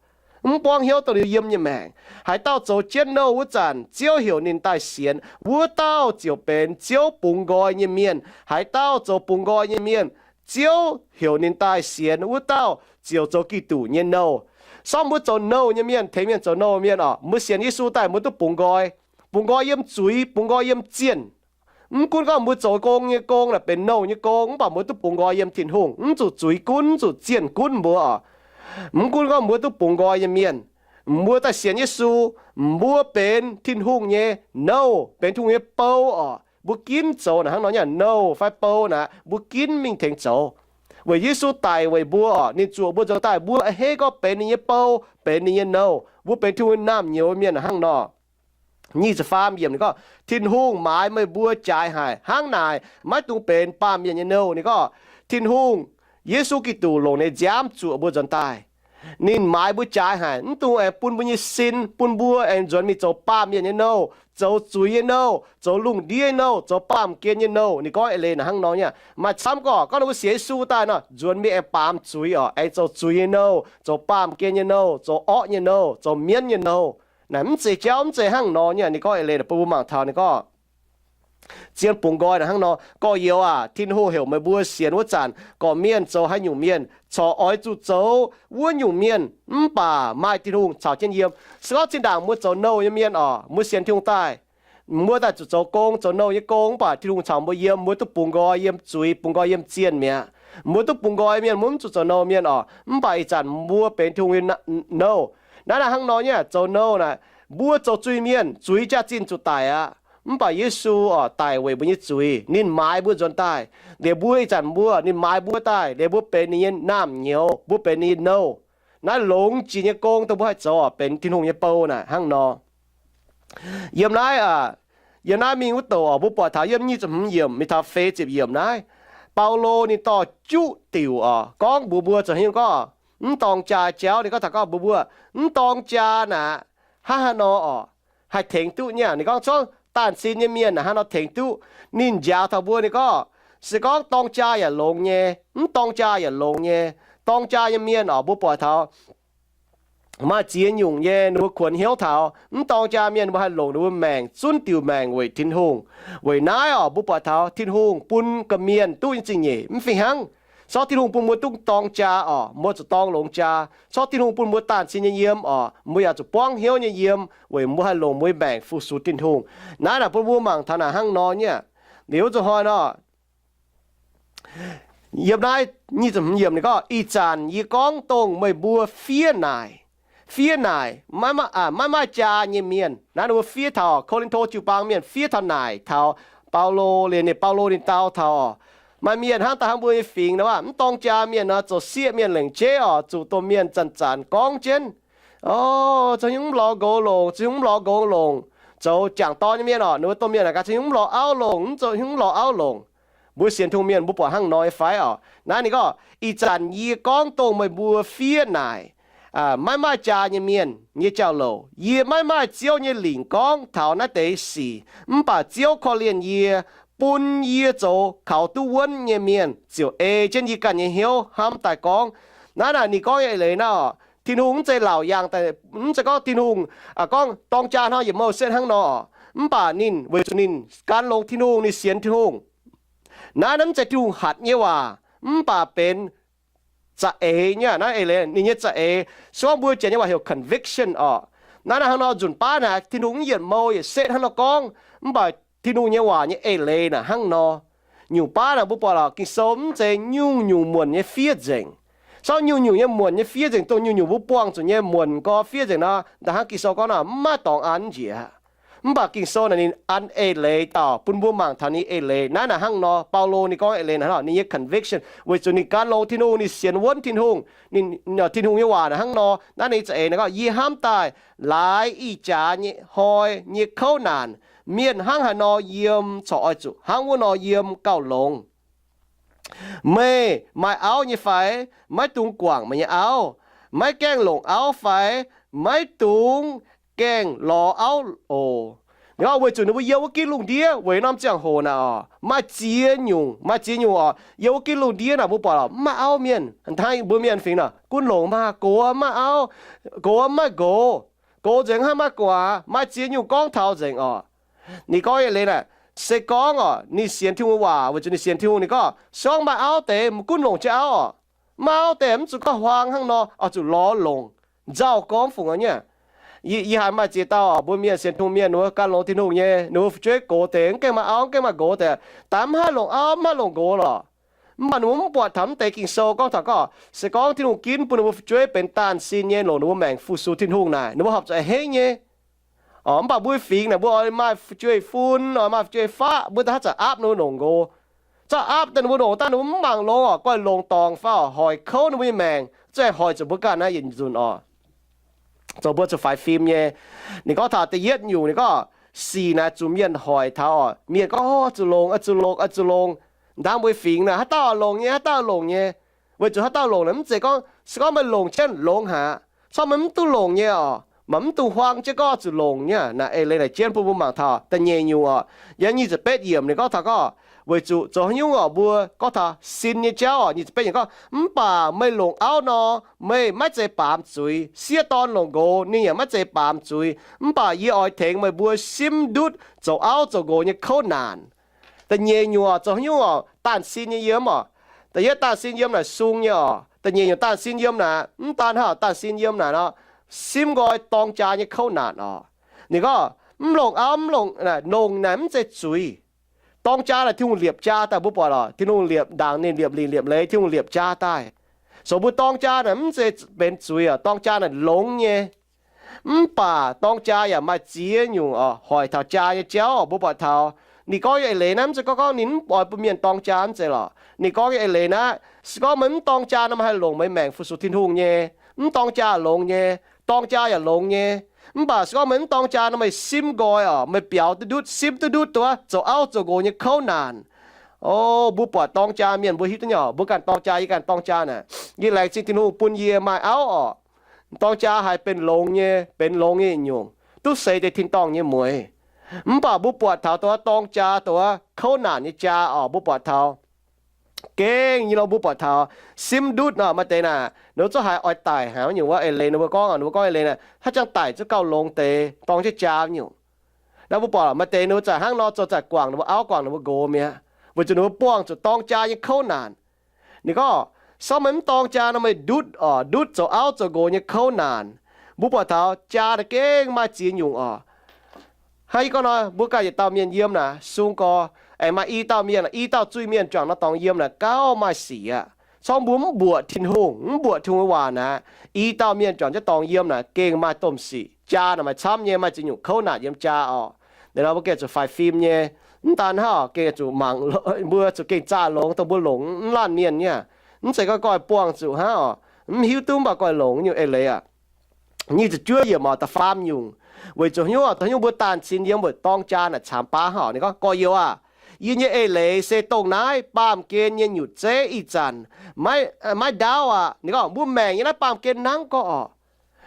Mv buangv hnyouv dongh ninh yiem nyei maengc. Haaix dauh zoux jienv nouh wuov zanc, Ziouv heuc ninh daaih sienx, wuov dauh ziouc benx Ziouv bungx nqoi nyei mienh. Haaix dauh zoux bungx nqoi nyei mienh, Ziouv heuc ninh daaih sienx, wuov dauh ziouc zoux Giduc nyei nouh. Sorng mbuo zoux nouh nyei mienh, tengx mienh zoux nouh mienh orqc, mbuo sienx Yesu daaih mbuo duqv bungx nqoi. Bungx nqoi yiem zuiz, bungx nqoi yiem zienh. Mv gunv gorngv mbuo zoux gong nyei gong naaic benx nouh nyei gong, mv baac mbuo duqv bungx nqoi yiem Tin-Hungh, mv zuqc zuiz gunv, mv zuqc zienh gunv mbuo orqc. Mv gunv gorngv mbuo duqv bungx nqoi nyei mienh, mbuo daaih sienx Yesu, mbuo benx Tin-Hungh nyei nouh, benx Tin-Hungh nyei bou orqc. Mbuo ginv zoux naaic hnangv nor nyei, nouh fai bou naaic mbuo ginv mingh tengx zoux. Weic Yesu daic weic mbuo orqc, ninh zuoqc mbuo nzuonx daaih, mbuo a'hneiv gorngv benx ninh nyei bou, benx ninh nyei nouh, mbuo benx Tin-Hungh naamh nyouz mienh hnangv nor. Nyic ziepc faam yiemc ninh gorngv, Tin-Hungh maaiz meih mbuo jaaix haic. Hnangv naaic maiv dungx benx baamh mienh nyei nouh. Ninh gorngv, Tin-Hungh, Yesu Giduc longc ninh nziaamv zuoqc mbuo nzuonx daaih. Ninh maaiz mbuo jaaix haic, mv dungx aengx bun mbuo nyei sin, bun mbuo aengx nzuonx mingh zoux baamh mienh nyei nouh, zoux zuiz nyei nouh, zoux lungh ndiev nyei nouh, zoux baamh gen nyei nouh. Ninh gorngv eix leiz naaic hnangv nor nyei. Maaih camv gorngv, gorngv ninh mbuo sienx Yesu daaih nor, nzuonx mingh aengx baamz zuiz orqc, aengx zoux zuiz nyei nouh, zoux baamh gen nyei nouh, zoux orqv nyei nouh, zoux mienv nyei nouh. Naaic mv zeiz jauv, mv zeiz hnangv nor nyei. Ninh gorngv eix leiz bun mbuo mangc taux ninh gorngv, Zien bungx nqoi naaic hnangv nor. Gorx-youz aac, Tin-Hungh heuc meih mbuo sienx wuov zanc, gorqv-mienh zoux haaix nyungc mienh corc oix zuqc zoux wuov nyungc mienh, mv baac maaih Tin-Hungh caux jienv yiem. Se gorngv zinh ndaangc mbuo zoux nouh nyei mienh oc, mbuo sienx Tin-Hungh daaih, mbuo daaih zuqc zoux gong, zoux nouh nyei gong, mv baac Tin-Hungh caux mbuo yiem, mbuo duqv bungx nqoi yiem zuiz, bungx nqoi yiem zienh mi'aqv. Mbuo duqv bungx nqoi mienh, mbuo mv zuqc zoux nouh mienh oc, mv baac ih zanc mbuo benx Tin-Hungh nyei nouh. Naaiv naaic hnangv nor nyei, zoux nouh naaic, mbuo zoux zuiz-mienh, zuiz jaax-zinh zuqc daic aqv. Mv baac Yesu oc, daic weic mbuo nyei zuiz, ninh maaiz mbuo nzuonx daaih. Liuz mbuo ih zanc mbuo, ninh maaiz mbuo daaih, liuz mbuo benx ninh nyei naamh nyouz, mbuo benx ninh nyei nouh. Naaiv longx jiex nyei gong dongh mbuo haih zoux oc, benx Tin-Hungh nyei bou naaic hnangv nor. Yiem naaiv, yiem naaiv mingh wuov douc oc, mbuo buatc taux yiem nyic ziepc hmz yiemc mingh taux feix ziepc yiemc naaiv, Baulo ninh dorh juqv diuc oc, gorngv mbuox mbuo zoux haaix nyungc gorngv mv dorng jaa jauv. Ninh gorngv taux gorngv mbuox mbuo, mv dorng jaa naaic hnangv haaix nor oc, haih tengx duqv nyei. Ninh gorngv corc daanh sin nyei mienh naaic hnangv haaix nor tengx duqv. Ninh njaaux taux mbuo, ninh gorngv, se gorngv dorng jaa yaac longx nyei, mv dorng jaa yaac longx nyei. Dorng jaa nyei mienh oc, mbuo buatc taux maaih ziex nyungc nyei ninh mbuo kuonx hnyouv taux. Mv dorng jaa mienh ninh mbuo haih longc ninh mbuo maengc zunv diuc maengc weic Tin-Hungh. Weic naaiv oc, mbuo buatc taux Tin-Hungh bun gorqv-mienh duqv nyei zingh nyeic mv fih hnangv. Corc Tin-Hungh bun mbuo duqv dorng jaa oc, mbuo zuqc dorng longx jaa. Corc Tin-Hungh bun mbuo daanh sin nyei yiem oc, mbuo yaac zuqc buangv hnyouv nyei yiem weic mbuo haih longc mbuo nyei maengc fu-sux Tin-Hungh. Naaiv naaic bun mbuo mangc taux naaic hnangv nor nyei aqv. Liuz zuqc hnoi nor, yiem naaiv nyic ziepc hmz yiemc ninh gorngv, ih zanc yie gorngv dongh meih mbuo fiev naaic, fiev naaic, maiv maaih jaa nyei mienh. Naaiv ninh mbuo fiev taux Ko^lin^to jiu-baang mienh, fiev taux naaic taux Baulo. Liuz ninh, Baulo ninh dau taux, maaih mienh hnangv daaih hnangv mbuo nyei fingx nor, mv dorng jaa mienh nor, zoux sieqv mienh lengc jeiv oc, zuqc domh mienh zanc-zanc gorngv jienv, o, zoux haaix nyungc mv lorz nqox longc, zoux haaix nyungc mv lorz nqox longc. Zoux jangc dorn nyei mienh oc, ninh mbuo domh mienh aac, gaax zoux haaix nyungc mv lorz auv longc, mv zoux haaix nyungc mv lorz auv longc. Mbuo sienx Tin-Hungh mienh mbuo buatc hnangv nor nyei fai oc? Naaiv ninh gorngv, ih zanc yie gorngv dongh meih mbuo fiev naaic, maiv maaih jaa nyei mienh nyei jauv-louc. Yie maiv maaih Ziouv nyei lingc gorngv taux naaiv deix sic, mv baac Ziouv korv-lienh yie, bun yie zoux kaux duqv wuonv nyei mienh ziouc ei jienv yie ganh nyei hnyouv hnamv daaih gorngv. Naaiv naaic ninh gorngv nyei eix leiz naaiv oc, Tin-Hungh mv zeiz laauc yaangh daaih, mv zeiz gorngv Tin-Hungh gorngv dorng jaa hnangv yietc mouh setv hnangv nor, mv baac ninh weic zuqc ninh gan longx Tin-Hungh, ninh sienx Tin-Hungh. Naaiv, naaiv mv zeiz Tin-Hungh hatc nyei waac, mv baac benx za'eix nyei. Naaiv eix leiz ninh nyei za'eix, se gorngv mbuo janx nyei waac heuc conviction oc. Naaiv naaiv hnangv nor, nzunc baav naaic Tin-Hungh mv yietc mouh yietc setv hnangv nor gorngv, mv baac Tin-Hungh nyei waac nyei eix leiz naaic hnangv nor. Nyungc baav naaic mbuo buatc lorqc, Ging-Sou mv zeiz nyungc-nyungc muonc nyei fiev nzengc. Sorng nyungc-nyungc nyei muonc nyei fiev nzengc, dongh nyungc-nyungc mbuo buangh zuqc nyei muonc gorx fiev nzengc nor, da'hnangv Ging-Sou gorngv naaic, mv maaih dorngx an njiec. Mv baac Ging-Sou naaic ninh an eix leiz dauh bun mbuo mangc taux ninh eix leiz. Naaiv naaic hnangv nor, Baulo ninh gorngv eix leiz naaic, ninh nyei conviction weic zuqc ninh gan longx Tin-Hungh, ninh sienx wuonv Tin-Hungh, ninh, Tin-Hungh nyei waac naaic hnangv nor. Naaiv ninh za'eix naaic gorngv, yie hnamv daaih laaix ih jaax nyei hnoi nyei kouv naanc, mienh hnangv haaix nor yiem corc oix zuqc hnangv wuov nor yiem gauh longx. Meih maaih auv nyei fai? Maiv dungx guangc meih nyei auv. Maiv gaengh longc auv fai? Maiv dungx gaengh lorz auv oc. Ninh gorngv weic zuqc ninh mbuo yiem wuov gitv lungh ndiev, weic norm ziangh hoc naaic oc, maaih ziex nyungc, maaih ziex nyungc oc, yiem wuov gitv lungh ndiev naaic mbuo buatc oc, mv maaih auv mienh. Hnangv mbuo mienh fingx naaic, gunv longc mv baac gox mv maaih auv, gox mv maaih nqox, gox nzengc hnangv maiv guaax. Maaih ziex nyungc gorngv taux nzengc oc. Ninh gorngv eix leiz naaic, se gorngv oc, ninh sienx Tin-Hungh waac, weic zuqc ninh sienx Tin-Hungh, ninh gorngv, se gorngv maaih auv deix, mv gunv longc jienv auv oc, maaih auv deix mv zuqc gorngv huaang hnangv nor, oix zuqc lorz longc, nzauh gorngv fungc nyei. Yie haiz maaih ziex dauh oc, mbuo mienh sienx Tin-Hungh mienh, ninh mbuo gan longx Tin-Hungh nyei, ninh mbuo fu'jueiv gox deix mv gaengh maaih auv, mv gaengh maaih nqox deix, daaih mv haih longc auv, mv haih longc nqox lorqc. Mv baac ninh mbuo mv buatc taux mv deix Ging-Sou gorngv taux gorngv, se gorngv Tin-Hungh ginv bun ninh mbuo fu'jueiv benx daanh sin nyei, longc ninh mbuo maengc fu-sux Tin-Hungh naaic, ninh mbuo horpc zuqc a'hneiv nyei. Mv baac mbuo fingx naaic, mbuo oix maaih fu'jueiv-fun, oix maaih fu'jueiv-faqv, mbuo daaih haaix zanc aapv ninh mbuo longc nqox. Zorqv aapv daaih ninh mbuo longc daaih, ninh mbuo mv mangc longx oc, gorngv longc dorngc fai oc, hoic kouv ninh mbuo nyei maengc, zuqc hoic zuqc mbuo ganh naaiv yietc nzunc oc. Zoux mbuo zuqc faix fim nyei. Ninh gorngv taux da'yietv nyungc, ninh gorngv sic naaic zuqc mienh hoic taux oc. Mienh gorngv, oix zuqc longc, oix zuqc longc, oix zuqc longc. Ndaangc mbuo fingx naaic, haaix dauh longc nyei, haaix dauh longc nyei. Weic zuqc haaix dauh longc naaic, mv zeiz gorngv, se gorngv meih longc jienv longx haic, se gorngv meih mv duqv longc nyei oc, Maaih mv dungx huaang jienv gorngv zuqc longc nyei. Naaiv eix leiz naaic jienv bun mbuo mangc taux da'nyeic nyungc oc. Yiem nyic ziepc betv yiemc ninh gorngv taux gorngv, weic zuqc zoux haaix nyungc oc, mbuo gorngv taux sin nyei jauv oc, nyic ziepc betv yiemc gorngv, mv baac meih longc auv nor, meih maiv zeiz baamz zuiz. Sieqv dorn longc nqox, ninh yaac maiv zeiz baamz zuiz. Mv baac yie oix tengx meih mbuo simv ndutv zoux auv zoux nqox nyei kouv naanc. Da'nyeic nyungc oc, zoux haaix nyungc oc, daanh sin nyei yiem oc. Da'yietv daanh sin yiem naaic sung nyei oc. Da'nyeic nyungc daanh sin yiem naaic, mv daan hnangv daanh sin yiem naaic nor, simv nqoi dorng jaa nyei kouv naanc oc. Ninh gorngv mv longc auv, mv longc, longc naaic mv zeiz zuiz. Dorng jaa naaic Tin-Hungh liepc jaa daaih, mbuo buatc oc. Tin-Hungh liepc ndaangc ninh liepc lingc liepc leiz, Tin-Hungh liepc jaa daaih. So mbuo dorng jaa naaic mv zeiz benx zuiz oc, dorng jaa naaic longx nyei. Mv baac dorng jaa yaac maaih ziex nyungc oc, hoic taux jaa nyei jauv oc. Mbuo buatc taux ninh gorngv nyei eix leiz naaiv, mv zeiz gorngv gorngv ninh mv oix bun mienh dorng jaa mv zeiz lorqc. Ninh gorngv nyei eix leiz naaiv, se gorngv meih mv dorng jaa nor, meih haih longc meih maengc fu-sux Tin-Hungh nyei. Mv dorng jaa longx nyei, dorng jaa yaac longx nyei. Mv baac se gorngv meih mv dorng jaa nor, meih simv nqoi oc, meih biaux duqv ndutv, simv duqv ndutv duqv zoux auv zoux nqox nyei kouv naanc. O, mbuo buatc dorng jaa mienh mbuo hiuv duqv nyei oc, mbuo ganh dorng jaa, yie ganh dorng jaa naaic, yie laengz zingh Tin-Hungh bun yie maaih auv oc. Dorng jaa haiz benx longx nyei, benx longx nyei nyungc, duqv seix deix tin-dorngh nyei mueix. Mv baac mbuo buatc taux dongh dorng jaa, dongh kouv naanc nyei jaa oc, mbuo buatc taux gengh nyei lorqc. Mbuo buatc taux simv ndutv nor, maaih deix naaic ninh mbuo zungv haiz oix daic haic nyungc wuov eix leiz ninh mbuo gorngv, ninh mbuo gorngv eix leiz naaic, haaix jangx daic zungv gauh longx deix, dorng jienv jaa nyungc. Naaiv mbuo buatc maaih deix ninh mbuo zaqc hnangv nor zoux zaqc guangc ninh mbuo auv guangc ninh mbuo nqox mi'aqv, weic zuqc ninh mbuo buangh zuqc dorng jaa nyei kouv naanc. Ninh gorngv, se gorngv meih mv dorng jaa nor, meih ndutv oc, ndutv zoux auv zoux nqox nyei kouv naanc. Mbuo buatc taux jaa naaic gengh maaih ziex nyungc oc. Hnangv yie gorngv nor, mbuo ganh yietc dauh mienh yiem naaic sung gorx, aengx maaih i dauh mienh, i dauh zuiz-mienh juangc nor dorngx yiem naaic gauh maaih sic aqv. Se gorngv mbuo mv mbuoqc Tin-Hungh, mv mbuoqc Tin-Hungh nyei waac naaic, i dauh mienh juangc jienv dorngx yiem naaic gengh maaih domh sic. Jaa naaic maaih camv nyei, maaih ziex nyungc kouv naanc yiem jaa oc. Liuz nor mbuo gengh zuqc faix fim nyei. Mv daan hnangv oc, gengh zuqc mangc, mbuo zuqc gengh zaah longx dongh mbuo longc mv laanh mienh nyei. Mv zeiz gorngv goiv buangh zuqc hnangv oc, mv hiuv duqv mv baac goiv longc nyungc eix leiz aqv. Nyic ziepc juov yiemc oc, da'faam nyungc. Weic zuqc haaix nyungc oc, haaix nyungc mbuo daanh sin yiem weic dorng jaa naaic camx baav oc. Ninh gorngv, gorx-youz aah, yie nyei eix leiz se dongh naaiv baamh gen nyei nyutc zeiv ih zanc maiv ndaauv aqv. Ninh gorngv mbuo maengc yiem naaiv baamh gen nangv gorx oc.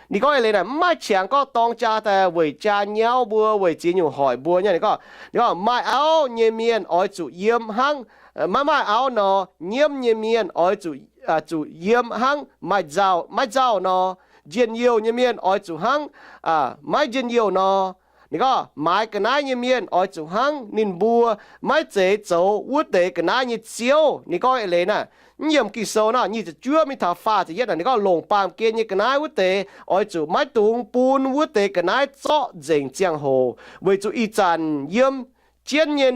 Ninh gorngv eix leiz naaic mv maaih qangx gorngv dorng jaa daaih weic jaa nyauv mbuo, weic ziex nyungc hoic mbuo nyei. Ninh gorngv, ninh gorngv maaih auv nyei mienh oix zuqc yiem hnangv maiv maaih auv nor, nyiemv nyei mienh oix zuqc, zuqc yiem hnangv maaih nzauh, maiv nzauh nor, njien-youh nyei mienh oix zuqc hnangv maiv njien-youh nor. Ninh gorngv maaiz ga'naaiv nyei mienh oix zuqc hnangv ninh mbuo maiv zeiz zoux wuov deix ga'naaiv nyei ziouv. Ninh gorngv eix leiz naaic, mv yiem Ging-Sou naaiv nyic ziepc juov mingh taux faah ziepc yietv naaic, ninh gorngv longc baamh gen nyei ga'naaiv wuov deix oix zuqc maiv dungx bun wuov deix ga'naaiv zorqv nzengc ziangh hoc, weic zuqc ih zanc yiem jienv nyei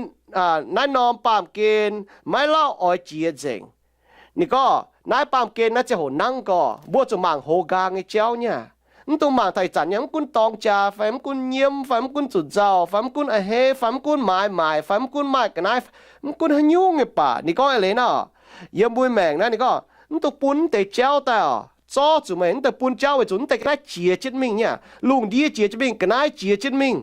naaiv norm baamh gen maiv lauh oix jiex nzengc. Ninh gorngv naaiv baamh gen naaiv ziangh hoc nangv gorx, mbuo zuqc mangc hoz nqaang nyei jauv nyei aqv. Mv dungx mangc taux ih zanc nyei, mv gunv dorng jaa fai mv gunv nyiemv fai mv gunv zuqc nzauh fai mv gunv a'hneiv fai mv gunv maaiz maaic fai mv gunv maaih ga'naaiv, mv gunv haaix nyungc nyei baac, ninh gorngv eix leiz naaiv, yiem mbuo maengc naaiv ninh gorngv mv dungx bun mv deix jauv daaih oc, zorqv zuqc meih mv deix bun jauv weic zuqc mv deix ga'naaiv jiex jienv mingh nyei aqv. Lungh ndiev jiex jienv mingh, ga'naaiv jiex jienv mingh,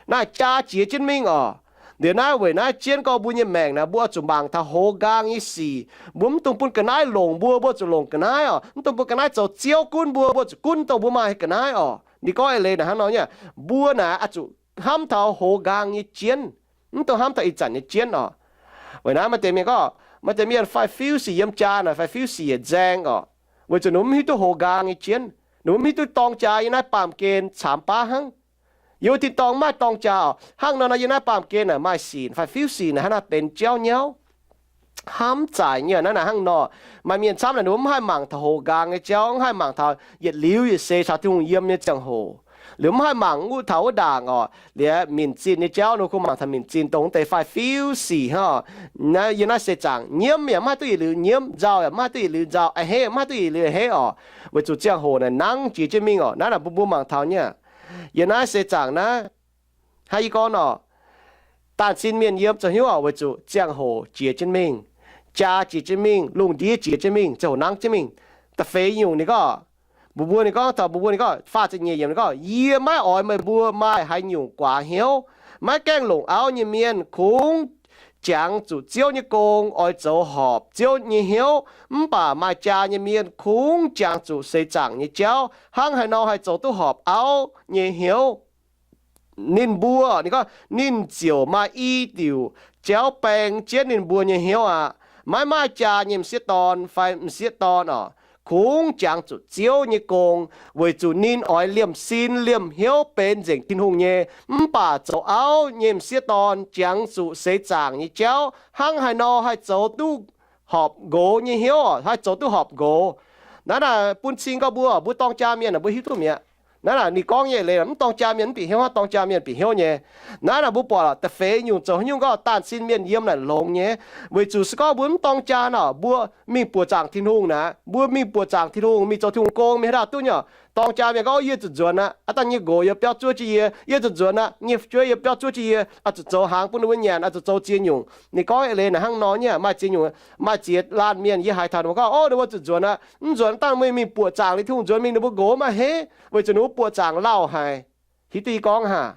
naaiv jaa jiex jienv mingh oc. Liuz naaiv weic naaiv jienv gorx mbuo nyei maengc naaic mbuo oix zuqc mangc taux hoz nqaang nyei sic. Mbuo mv dungx bun ga'naaiv longc mbuo, mbuo zuqc longc ga'naaiv oc. Mv dungx bun ga'naaiv zoux ziouv gunv mbuo, mbuo zuqc gunv dongh mbuo maaih ga'naaiv oc. Ninh gorngv eix leiz naaic hnangv nor nyei, mbuo naaic oix zuqc hnamv taux hoz nqaang nyei jienv, mv dungx hnamv taux ih zanc nyei jienv oc. Weic naaiv maaih deix mienh gorngv, maaih deix mienh faix-fiuv sic yiem jaa naaic, faix-fiuv sic yietc nzaeng oc, weic zuqc ninh mv hiuv duqv hoz nqaang nyei jienv. Ninh mv hiuv duqv dorng jaa yiem naaiv baamh gen camx baav hnangv. Yiem wuov tin-dorngh maaih dorng jaa oc, hnangv nor naaiv yiem naaiv baamh gen naaic maaih sic, faix-fiuv sic naaic hnangv naaiv benx jauv nyauv. Hnamv zaaic nyei naaiv naaic hnangv nor. Maaih mienh camv naaic ninh mbuo mv haih mangc taux hoz nqaang nyei jauv, mv haih mangc taux yietc liuz yietc seix caux Tin-Hungh yiem nyei ziangh hoc. Liuz mv haih mangc wuov taux wuov ndaangc oc. Liuz minc zinh nyei jauv ninh kungx mangc taux minc zinh dongh wuov deix faix-fiuv sic hnangv oc. Naaiv yiem naaiv seix zaangc nyiemv yaac mv haih duqv yietc liuz nyiemv, nzauh yaac mv haih duqv yietc liuz nzauh, a'hneiv yaac mv haih duqv yietc liuz a'hneiv oc. Weic zuqc ziangh hoc naaic nangv jiex jienv mingh oc. Naaiv naaic mbuo mbuo mangc taux nyei. Yiem naaiv seix zaangc naaiv, hnangv yie gorngv nor, daanh sin mienh yiem zoux hnyouv oc, weic zuqc ziangh hoc jiex jienv mingh, jaa jiex jienv mingh, lungh ndiev jiex jienv mingh, ziangh hoc nangv jienv mingh. Da'feix nyungc ninh gorngv, mbuox mbuo ninh gorngv, taux mbuox mbuo ninh gorngv, faah ziepc nyeic yiemc ninh gorngv, yie maiv oix meih mbuo maaih haaix nyungc guaax hnyouv. Maiv gaengh longc auv nyei mienh kungx jangx zuqc Ziouv nyei gong, oix zoux horpc Ziouv nyei hnyouv. Mv baac maaih jaa nyei mienh kungx jangx zuqc seix zaangc nyei jauv, hnangv haaix nor haih zoux duqv horpc auv nyei hnyouv? Ninh mbuo, ninh gorngv, ninh ziouc maaih i diuc jauv baeng jienv ninh mbuo nyei hnyouv aqv. Maiv maaih jaa nyei m'sieqv dorn fai m'sieqv dorn oc, kungx jangx zuqc Ziouv nyei gong, weic zuqc ninh oix liemh sin liemh hnyouv benx nzengc Tin-Hungh nyei. Mv baac zoux auv nyei m'sieqv dorn jangx zuqc seix zaangc nyei jauv, hnangv haaix nor haih zoux duqv horpc nqox nyei hnyouv, haih zoux duqv horpc nqox? Naaiv naaic bun cing gorngv mbuo, mbuo dorng jaa mienh aah, mbuo hiuv duqv mi'aqv. Naaiv naaic ninh gorngv nyei eix leiz, mv dorng jaa mienh mv bieqc hnyouv, dorng jaa mienh bieqc hnyouv nyei. Naaiv naaic mbuo buatc da'feix nyungc zoux haaix nyungc gorngv daan sin mienh yiem naaic longx nyei, weic zuqc se gorngv mbuo mv dorng jaa nor, mbuo mingh buoqc zaangc Tin-Hungh naaic, mbuo mingh buoqc zaangc Tin-Hungh, mingh zoux Tin-Hungh gong, mingh haaix dauh duqv nyei, dorng jaa mienh gorngv, yie zuqc nzuonx aqv, aav dangh nyei nqox yie biauv zuov jienv yie, yie zuqc nzuonx aqv, nyei fu'jueiv yie biauv zuov jienv yie, oix zuqc zoux hnaangx bun ninh mbuo nyanc, oix zuqc zoux ziex nyungc. Ninh gorngv eix leiz naaic hnangv nor nyei, maaih ziex nyungc, maaih ziex laanh mienh yie haiz taux ninh mbuo gorngv, ov, ninh mbuo zuqc nzuonx aqv, mv nzuonx dangh mingh, mingh buoqc zaangc liuz Tin-Hungh nzuonx mingh, ninh mbuo nqox maiv heiv, weic zuqc ninh mbuo buoqc zaangc lauh haic. Hiuv duqv yie gorngv haac?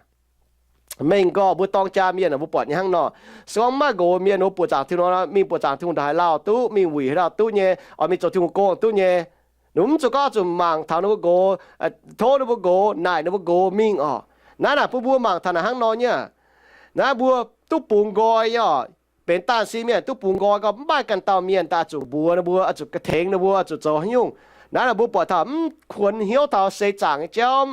Mengh gorx mbuo dorng jaa mienh mbuo buatc nyei hnangv nor. Se gorngv mv maaih nqox mienh, ninh mbuo buoqc zaangc Tin-Hungh, mingh buoqc zaangc Tin-Hungh ndongc haaix lauh duqv, mingh wuic haaix dauh duqv nyei, oix mingh zoux Tin-Hungh gong duqv nyei. Ninh mbuo mv zuqc gorngv zuqc mangc taux ninh mbuo nqox, tov ninh mbuo nqox, naaic ninh mbuo nqox mingh oc. Naaiv naaic bun mbuo mangc taux naaic hnangv nor nyei. Naaiv mbuo duqv bungx nqoi nyei oc. Benx daan sin mienh duqv bungx nqoi gorngv mv maaih ganh dauh mienh daaih zuqc mbuox ninh mbuo, oix zuqc tengx ninh mbuo, oix zuqc zoux haaix nyungc. Naaiv naaic mbuo buatc taux mv kuonx hnyouv taux seix zaangc nyei jauv,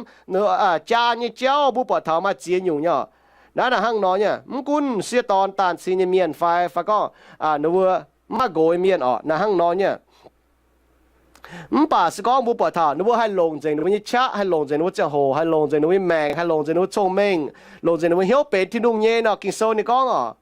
jaa nyei jauv, mbuo buatc taux maaih ziex nyungc nyei oc. Naaiv naaic hnangv nor nyei, mv gunv m'sieqv dorn daan sin nyei mienh fai, fai gorngv ninh mbuo mv maaih nqox nyei mienh oc, naaiv hnangv nor nyei. Mv baac se gorngv mbuo buatc taux ninh mbuo haih longc nzengc ninh mbuo nyei qaqv, haih longc nzengc ninh mbuo ziangh hoc, haih longc nzengc ninh mbuo nyei maengc, haih longc nzengc ninh mbuo cong-mengh, longc nzengc ninh mbuo hnyouv benx Tin-Hungh nyei nor, Ging-Sou ninh gorngv oc,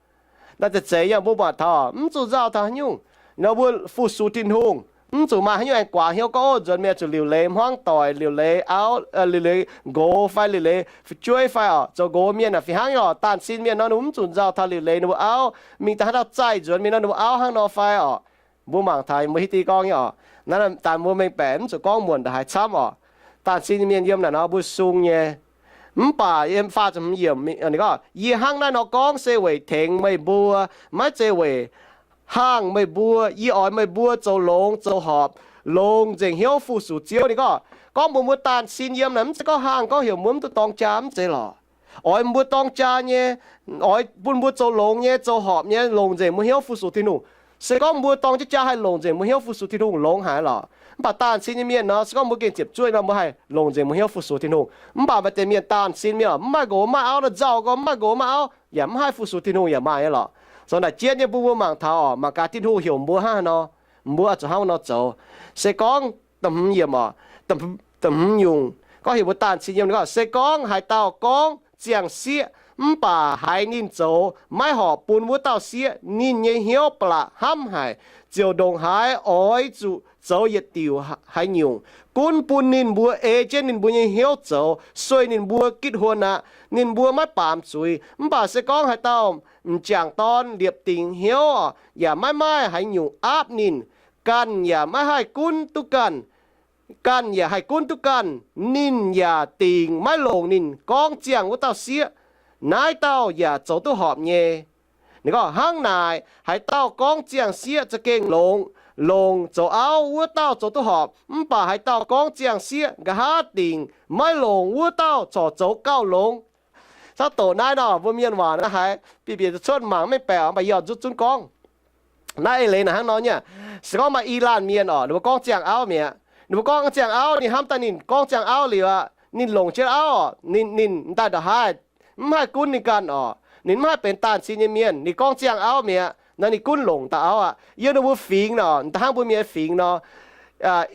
naaiv zeiz zeiz yiem mbuo buatc taux mv zuqc nzauh taux haaix nyungc nor, mbuo fu-sux Tin-Hungh, mv zuqc maaih haaix nyungc aengx guaax hnyouv gorngv, ov, nzuonx mienh zuqc liuc leiz hmuangv doic, liuc leiz auv, liuc leiz nqox fai liuc leiz fu'jueiv fai oc. Zoux nqox mienh aah, fih hnangv nyei oc, daan sin mienh nor ninh mbuo mv zuqc nzauh taux liuc leiz ninh mbuo auv, mingh daaih haaix dauh zaih nzuonx mingh nor ninh mbuo auv hnangv nor fai oc. Mbuo mangc taux mbuo hiuv duqv gorngv nyei oc. Naaiv daaih mbuo mengh baeqc mv zuqc gorngv muonc ndongc haaix camv oc. Daan sin mienh yiem naaic nor mbuo sung nyei. Mv baac yiem faah ziepc hmz yiemc ninh gorngv, yie hnangv naaiv nor gorngv se weic tengx meih mbuo, maiv zeiz weic hangh meih mbuo. Yie oix meih mbuo zoux longx zoux horpc, longx nzengc hnyouv fu-sux Ziouv. Ninh gorngv, gorngv mbuo mbuo daan sin yiem naaic mv zeiz gorngv hangh gorngv heuc mbuo mv duqv dorng jaa mv zeiz lorqc. Oix mbuo dorng jaa nyei, oix bun mbuo zoux longx nyei, zoux horpc nyei, longc nzengc mbuo hnyouv fu-sux Tin-Hungh. Se gorngv mbuo dorng jienv jaa haih longc nzengc mbuo hnyouv fu-sux Tin-Hungh longx haic lorqc. Mv baac daan sin nyei mienh nor, se gorngv mbuo gengh ziepc zuoqv nor, mbuo haih longc nzengc mbuo hnyouv fu-sux Tin-Hungh. Mv baac maaih deix mienh daan sin mienh oc, mv maaih nqox mv maaih auv, nzauh gorngv mv maaih nqox mv maaih auv, yaac mv haih fu-sux Tin-Hungh yaac maaih nyei lorqc. Zoux naaic jienv nyei bun mbuo mangc taux oc, mangc gaax Tin-Hungh heuc mbuo hnangv haaix nor, mbuo oix zuqc hnangv nor zoux. Se gorngv, da'hmz yiemc oc, da'hmz nyungc, gorngv heuc mbuo daan sin yiem ninh gorngv, se gorngv haaix dauh gorngv ziangh sieqv mv baac haiz ninh zoux maiv horpc bun wuov dauh sieqv, ninh nyei hnyouv ba'laqc hnamv haic, ziouc ndongc haaix oix zuqc zoux yietc diuc haaix nyungc, gunv bun ninh mbuo ei jienv ninh mbuo nyei hnyouv zoux, sueih ninh mbuo gitv huon aqv, ninh mbuo maiv baamz zuiz. Mv baac se gorngv haaix dauh m'jangc dorn liepc dingc hnyouv yaac maiv maaih haaix nyungc aapv ninh, ganh yaac maiv haih gunv duqv ganh, ganh yaac haih gunv duqv ganh, ninh yaac dingc maiv longc ninh gorngv ziangh wuov dauh sieqv, naaiv dauh yaac zoux duqv horpc nyei. Ninh gorngv, hnangv naaic, haaix dauh gorngv ziangh sieqv za'gengh longx, longc zoux auv wuov dauh zoux duqv horpc. Mv baac haaix dauh gorngv ziangh sieqv nqa'haav dingc maiv longc wuov dauh corc zoux gauh longx. Caux doqc naaiv nor, mbuo mienh waac naaiv haiz bieqc bieqc cuotv mangc maiv baeqc, mv baac yie oix nzuqc zunv gorngv. Naaiv eix leiz naaic hnangv nor nyei. Se gorngv maaih i laanh mienh oc, ninh mbuo gorngv ziangh auv mi'aqv. Ninh mbuo gorngv ziangh auv, ninh hnamv daaih ninh gorngv ziangh auv liuz aqv, ninh longc jienv auv oc, ninh, ninh daaih ndongc haaix, mv haih gunv ninh ganh oc. Ninh mv haih benx daan sin nyei mienh, ninh gorngv ziangh auv mi'aqv nor, ninh gunv longc dauh auv aqv. Yiem ninh mbuo fingx nor, da'hnangv mbuo mienh fingx nor,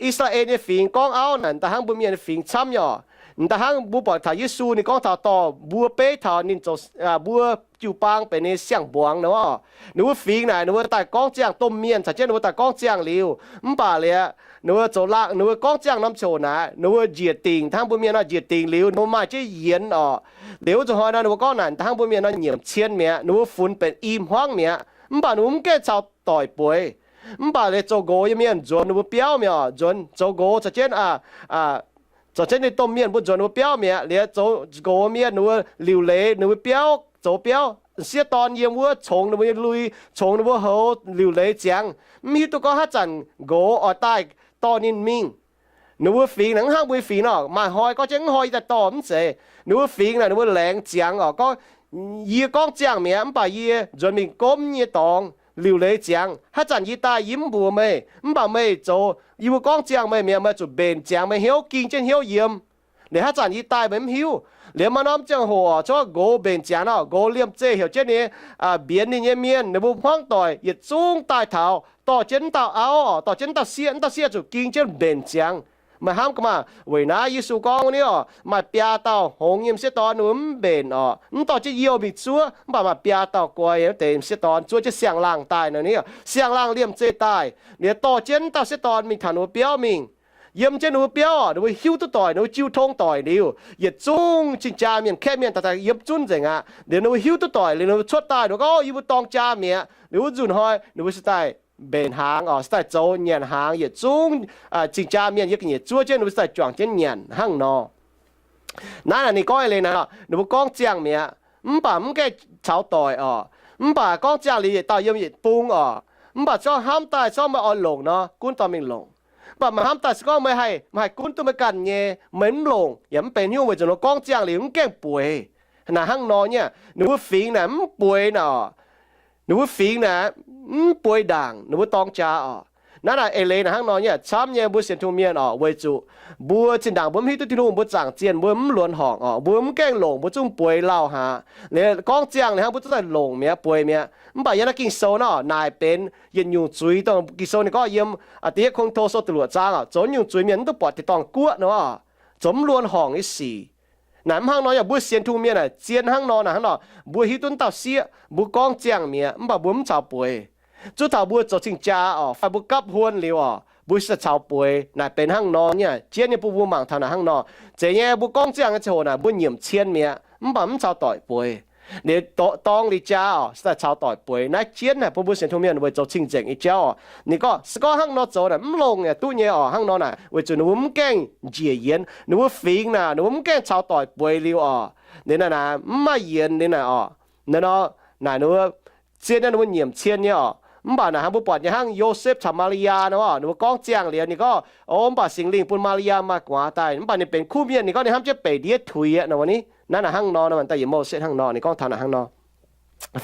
I^saa^laa^en nyei fingx gorngv auv naaic, da'hnangv mbuo mienh fingx camv nyei oc. Da'hnangv mbuo buatc taux Yesu ninh gorngv taux dorh mbuo beiv taux ninh zoux, mbuo jiu-baang benx ninh siang-mbuangz nor, ninh mbuo fingx naaic ninh mbuo daaih gorngv ziangh domh mienh caux jienv ninh mbuo daaih gorngv ziangh liuz, mv baac liuz, ninh mbuo zoux laangh, ninh mbuo gorngv ziangh norm ziouc naaic, ninh mbuo njiec dingc, hnangv mbuo mienh nor njiec dingc liuz, ninh mbuo maaih jienv yienx oc. Liuz wuov zuqc hnoi nor ninh mbuo gorngv naaic, da'hnangv mbuo mienh nor nyiemc cien mi'aqv, ninh mbuo funx benx im hmuangv mi'aqv, mv baac ninh mbuo mv gaengh caux doic bueix. Mv baac liuz zoux nqox nyei mienh nzuonx ninh mbuo biauv mi'aqv, nzuonx zoux nqox caux jienv, zoux jienv ninh domh mienh mbuo nzuonx ninh mbuo biauv mi'aqv. Liuz zoux nqox mienh ninh mbuo liuc leiz ninh mbuo biauv, zoux biauv, m'sieqv dorn yiem wuov congx ninh mbuo nyei lui, congx ninh mbuo houx liuc leiz ziangx, mv hiuv duqv gorngv haaix zanc nqox oix daaih dorh ninh mingh. Ninh mbuo fingx naaic mv hnangv mbuo nyei fingx nor, maaih hnoi gorngv jienv mv hnoi yie daaih dorh mv zeiz. Ninh mbuo fingx naaic ninh mbuo laengz ziangx oc, gorngv, yie gorngv ziangh mi'aqv, mv baac yie nzuonx mingh gomv nyei dorngx liuc leiz ziangx. Haaix zanc yie daaih yie mv mbuox meih, mv baac meih zoux yie mbuo gorngv ziangh meih mi'aqv, meih zuqc mbenc ziangx meih hnyouv, ging jienv hnyouv yiem. Liuz haaix zanc yie daaih meih mv hiuv. Liuz maaih norm ziangh hoc oc, cuotv nqox mbenc ziangx oc, nqox liemh zeih heuc jienv ninh, mbienx ninh nyei mienh, ninh mbuo hmuangv doic yietc zungv daaih taux, dorh jienv dauh auv oc, dorh jienv dauh sieqv, dauh sieqv zuqc ging jienv mbenc ziangx. Meih hnamv gaax maah! Weic naaiv Yesu gorngv ni oc, maaih biaa dauh hngongx nyei m'sieqv dorn ninh mbuo mv mbenc oc, mv dorh jienv youh mingh zuov, mv baac maaih biaa dauh guai deix m'sieqv dorn zuov jienv siang-laangh daaih nor ni, siang-laangh liemh zeih daaih, liuz dorh jienv dauh sieqv dorn mingh taux ninh mbuo biauv mingh. Yiem jienv ninh mbuo biauv oc, ninh mbuo hiuv duqv doic, ninh mbuo jiu tong doic liuz, yietc zungv cing-jaa mienh, kaeqv mienh daaih yiem zunv nzengc aqv. Liuz ninh mbuo hiuv duqv doic liuz, ninh mbuo cuotv daaih, ninh mbuo gorngv, Yie mbuo dorng jaa mi'aqv. Liuz wuov nzunc hnoi ninh mbuo se daaih mbenc hnaangx oc, se daaih zoux nyanc hnaangx, yietc zungv cing-jaa mienh yiem ga'nyiec zuov jienv, ninh mbuo se daaih juangc jienv nyanc hnangv nor. Naaiv naaic ninh gorngv eix leiz naaic, ninh mbuo gorngv ziangh mi'aqv, mv baac mv gaengh caux doic oc. Mv baac gorngv ziangh liuz yietc dauh yiem yietc bung oc. Mv baac zorqv hnamv daaih zorqv meih oix longc nor, gunv dorh mingh longc. Mv baac meih hnamv daaih se gorngv meih haih, meih haih gunv duqv meih ganh nyei, meih mv longc yaac mv benx haaix nyungc, weic zuqc ninh gorngv ziangh liuz mv gaengh bueix. Naaic hnangv nor nyei, ninh mbuo fingx naaic mv bueix naaic oc. Ninh mbuo fingx naaic mv bueix ndaangc ninh mbuo dorng jaa oc. Naaiv naaic eix leiz naaic hnangv nor nyei, camv nyei mbuo sienx Tin-Hungh mienh oc, weic zuqc mbuo zinh ndaangc mbuo mv hiuv duqv Tin-Hungh, mbuo zaangc zienh mbuo mv luonx horngc oc, mbuo mv gaengh longc, mbuo zungv bueix lauh haic. Liuz gorngv ziangh liuz hnangv mbuo zungv daaih longc mi'aqv, bueix mi'aqv. Mv baac yiem naaiv Ging-Sou nor naaic benx yietc nyungc zuiz dongh Ging-Sou ninh gorngv yiem Da'yietv Ko^lin^to Sou da'luoqc zaang oc, zoux nyungc zuiz mienh mv duqv buatc deix dorngh guoqv nor, zoux mv luonx horngc nyei sic. Naaic mv hnangv nor yaac mbuo sienx Tin-Hungh mienh naaic zien hnangv nor, naaic hnangv nor, mbuo hiuv duqv dauh sieqv, mbuo gorngv ziangh mi'aqv, mv baac mbuo mv caux bueix. Zuov taux mbuo zoux cing-jaa oc, fai mbuo gapv huon liuz oc, mbuo se caux bueix. Naaic benx hnangv nor nyei, jienv nyei bun mbuo mangc taux naaic hnangv nor. Zeiz nyei, mbuo gorngv ziangh nyei ziangh hoc naaic mbuo nyiemc cien mi'aqv, mv baac mv caux doic bueix. Liuz dorng liuz jaa oc, se daaih caux doic bueix. Naaiv jienv naaic bun mbuo sienx Tin-Hungh mienh weic zoux cing-nzengc nyei jauv oc. Ninh gorngv se gorngv hnangv nor zoux naaic mv longc yaac duqv nyei oc. Hnangv nor naaic weic zuqc ninh mbuo mv gaengh njiec yienx, ninh mbuo fingx naaic ninh mbuo mv gaengh caux doic bueix liuz oc. Ninh naaic naaic mv maaih yienx liuz naaic oc. Naaiv nor naaic ninh mbuo zien nyei, ninh mbuo nyiemc cien nyei oc. Mv baac naaic hnangv mbuo buatc nyei hnangv Yosepv caux Maa^li^yaa nor, ninh mbuo gorngv ziangh liuz ninh gorngv, O, mv baac Singx Lingh bun Maa^li^yaa maaih gu'nguaaz daaih, mv baac ninh benx kuv mienh, ninh gorngv ninh hnamv jienv beic ndiev tuix aqv nor. Naaiv naaic hnangv nor, da'yietv Mose hnangv nor, ninh gorngv taux naaic hnangv nor.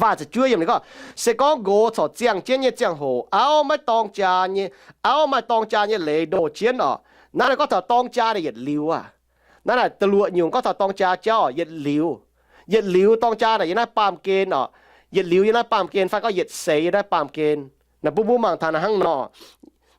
Faah ziepc juov yiem ninh gorngv, se gorngv nqox corc ziangh jienv nyei ziangh hoc, auv maiv dorng jaa nyei, auv maaih dorng jaa nyei leiz ndoh jienv oc. Naaiv naaic gorngv taux dorng jaa naaic yietc liuz aqv. Naaiv naaic da'luoqc nyungc gorngv taux dorng jaa jauv yietc liuz. Yietc liuz dorng jaa naaic yiem naaiv baamh gen oc. Yietc liuz yiem naaiv baamh gen fai gorngv yietc seix yiem naaiv baamh gen. Naaic bun mbuo mangc taux naaic hnangv nor.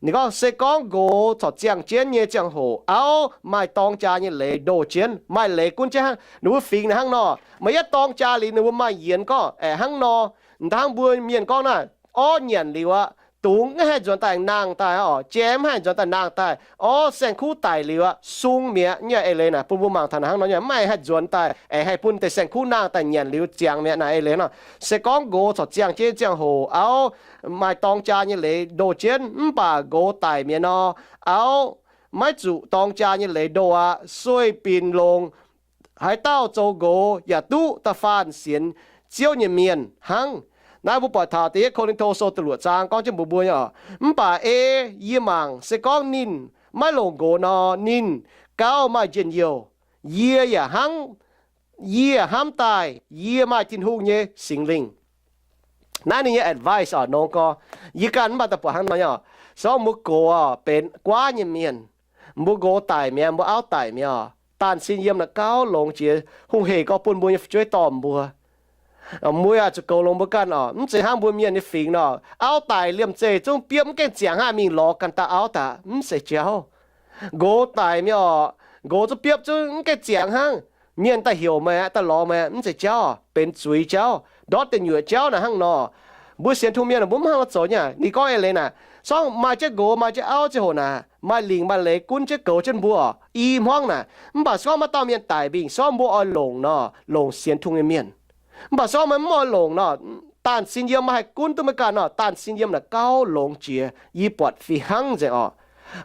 Ninh gorngv, se gorngv nqox corc ziangh jienv nyei ziangh hoc, auv maaih dorng jaa nyei leiz ndoh jienv, maaih leiz gunv jienv hnangv. Ninh mbuo fingx naaic hnangv nor, maaih yietv dorng jaa liuz ninh mbuo maaih yienx gorngv aengx hnangv nor. M'daaih hnangv mbuo mienh gorngv naaic, orv nyanc liuz aqv, dungz mv haih nzuonx daaih nangh daaih oc, jai mv haih nzuonx daaih nangh daaih. Orv saeng-kuv daic liuz aqv, sung mi'aqv. Nyei eix leiz naaic bun mbuo mangc taux naaic hnangv nor nyei, mv haih nzuonx daaih aengx haih bun deix saeng-kuv nangh daaih nyanc liuz ziangx mi'aqv. Naaic eix leiz nor, se gorngv nqox corc ziangh jienv ziangh hoc, auv maaih dorng jaa nyei leiz ndoh jienv, mv baac nqox daic mi'aqv nor, auv maiv zuqc dorng jaa nyei leiz ndoh aqv. Sueih binc longc haaix dauh zoux nqox yaac duqv da'faanh sienx Ziouv nyei mienh hnangv. Naaiv mbuo buatc taux Da'yietv Ko^lin^to Sou da'luoqc zaang gorngv jienv mbuox mbuo nyei oc, mv baac ei yie mangc, se gorngv ninh maiv longc nqox nor, ninh gauh maaih njien-youh. Yie yaac hnangv, yie hnamv daaih yie maaih Tin-Hungh nyei Singx Lingh. Naaiv ninh nyei advice oc, nongx gorx. Yie ganh mv baac daaih buatc hnangv nor nyei oc. Se gorngv mbuo gox oc, benx guaav nyei mienh, mbuo nqox daic mi'aqv, mbuo auv daic mi'aqv oc, daanh sin yiem naaic gauv longx jiex, hungh hec gorx bun mbuo nyei fu'jueiv dorh mbuo. Mbuo yaac zuqc goux longx mbuo ganh oc. Mv zeiz hnangv mbuo mienh nyei fingx nor, auv daic liemh zeih zungv biopv mv gaengh ziangx hnangv, mingh lorz ganh dauh auv daaih, mv zeiz jauv. Nqox daic mi'aqv oc, nqox zungv biopv zungv mv gaengh ziangx hnangv, mienh daaih heuc meih aqv, daaih lorz meih aqv, mv zeiz jauv, benx zuiz jauv, ndortv deic nyuoqc jauv naaic hnangv nor. Mbuo sienx Tin-Hungh mienh mbuo mv hnangv nor zoux nyei. Ninh gorngv eix leiz naaic, se gorngv maaih jienv nqox maaih jienv auv ziangh hoc naaic, maaih lingc maaih leiz gunv jienv goux jienv mbuo oc, i hmuangv naaic. Mv baac se gorngv maaih dauh mienh daic mingh, se gorngv mbuo oix longc nor, longc sienx Tin-Hungh nyei mienh. Mv baac se gorngv meih mv oix longc nor, daanh sin yiem maiv haih gunv duqv meih ganh nor, daanh sin yiem naaic gauh longx jiex, yie buatc fih hnangv nzengc oc.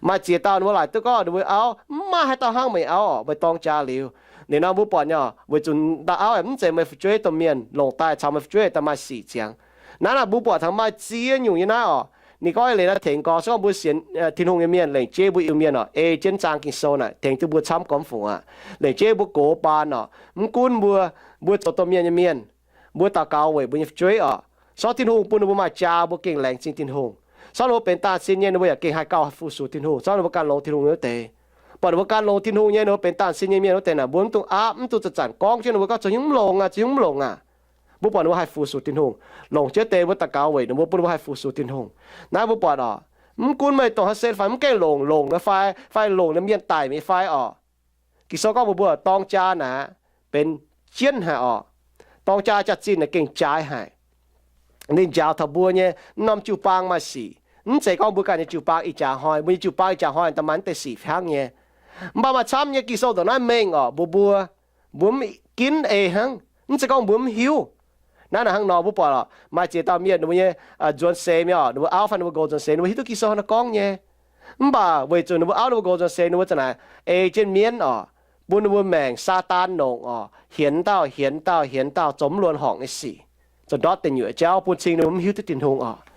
Maaih ziex dauh ninh mbuo laaic duqv gorngv ninh mbuo auv maiv maaih haaix dauh hnangv meih auv oc, meih dorng jaa liuz. Liuz nor mbuo buatc nyei, weic zuqc dauh auv mv zeiz meih fu'jueiv domh mienh, longc daaih caux meih fu'jueiv daaih maaih sic ziangx. Naaiv naaic mbuo buatc taux maaih ziex nyungc nyei naaiv orqc. Ninh gorngv leiz naaiv tengx gorx, se gorngv mbuo sienx Tin-Hungh nyei mienh, lengc jeiv mbuo Iu-Mienh orqc, ei jienv zaang Ging-Sou naaic tengx duqv mbuo camv gormx fungc aqv. Lengc jeiv mbuo gox baan orqc, mv gunv mbuo, mbuo zoux domh mienh nyei mienh, mbuo daux gaux weic mbuo nyei fu'jueiv orqc, se gorngv Tin-Hungh bun ninh mbuo maaih jaa, mbuo gengh laengz zingh Tin-Hungh. Se gorngv ninh mbuo benx dangh sin nyei, ninh mbuo yaac gengh haih gauh fu-sux Tin-Hungh. Se gorngv ninh mbuo gan longx Tin-Hungh nyei wuov deix, buatc ninh mbuo gan longx Tin-Hungh nyei, ninh mbuo benx dangh sin nyei mienh wuov deix naaic, mbuo mv dungx aapv, mv dungx zanc-zanc gorngv jienv ninh mbuo gorngv, zoux haaix nyungc mv longx aqv, zoux haaix nyungc mv longx aqv. Mbuo buatc ninh mbuo haih fu-sux Tin-Hungh. Longc jienv deix mbuo daux gaux weic ninh mbuo, bun ninh mbuo haih fu-sux Tin-Hungh. Naaiv mbuo buatc orqc, mv gunv meih dongh haaix se fai mv gaengh longc, longc naaiv fai, fai longc naaiv mienh daic mi'aqv fai orqc, Ging-Sou gorngv mbuox mbuo dorng jaa naaic benx jienv haic orqc. Dorng jaa jaax-zinh naaic gengh jaaix haic. Ninh njaaux taux mbuo nyei mv norm jiu-baang maaih sic. Mv zeiz gorngv mbuo ganh nyei jiu-baang ih jaax hnoi, mbuo nyei jiu-baang ih jaax hnoi da'maaih mv deix sic hnangv nyei. Mv baac maaih camv nyei Ging-Sou ndongc naaiv mengh orqc, mbuox mbuo, mbuo mv ginv ei hnangv. Mv zeiz gorngv mbuo mv hiuv. Naaiv naaic hnangv nor mbuo buatc orqc, maaih ziex dauh mienh ninh mbuo nyei nzuonx seix mi'aqv orqc, ninh mbuo auv fai ninh mbuo nqox nzuonx seix, ninh mbuo hiuv duqv Ging-Sou haaix nor gorngv nyei. Mv baac weic zuqc ninh mbuo auv ninh mbuo nqox nzuonx seix, ninh mbuo za'naaic ei jienv mienv orqc, bun ninh mbuo maengc Saadaan nongc orqc, hienx dauh hienx dauh hienx dauh zoux mv luonx horngc nyei sic, zoux ndortv deic nyuoqc jauv, bun cing ninh mbuo mv hiuv duqv Tin-Hungh orqc.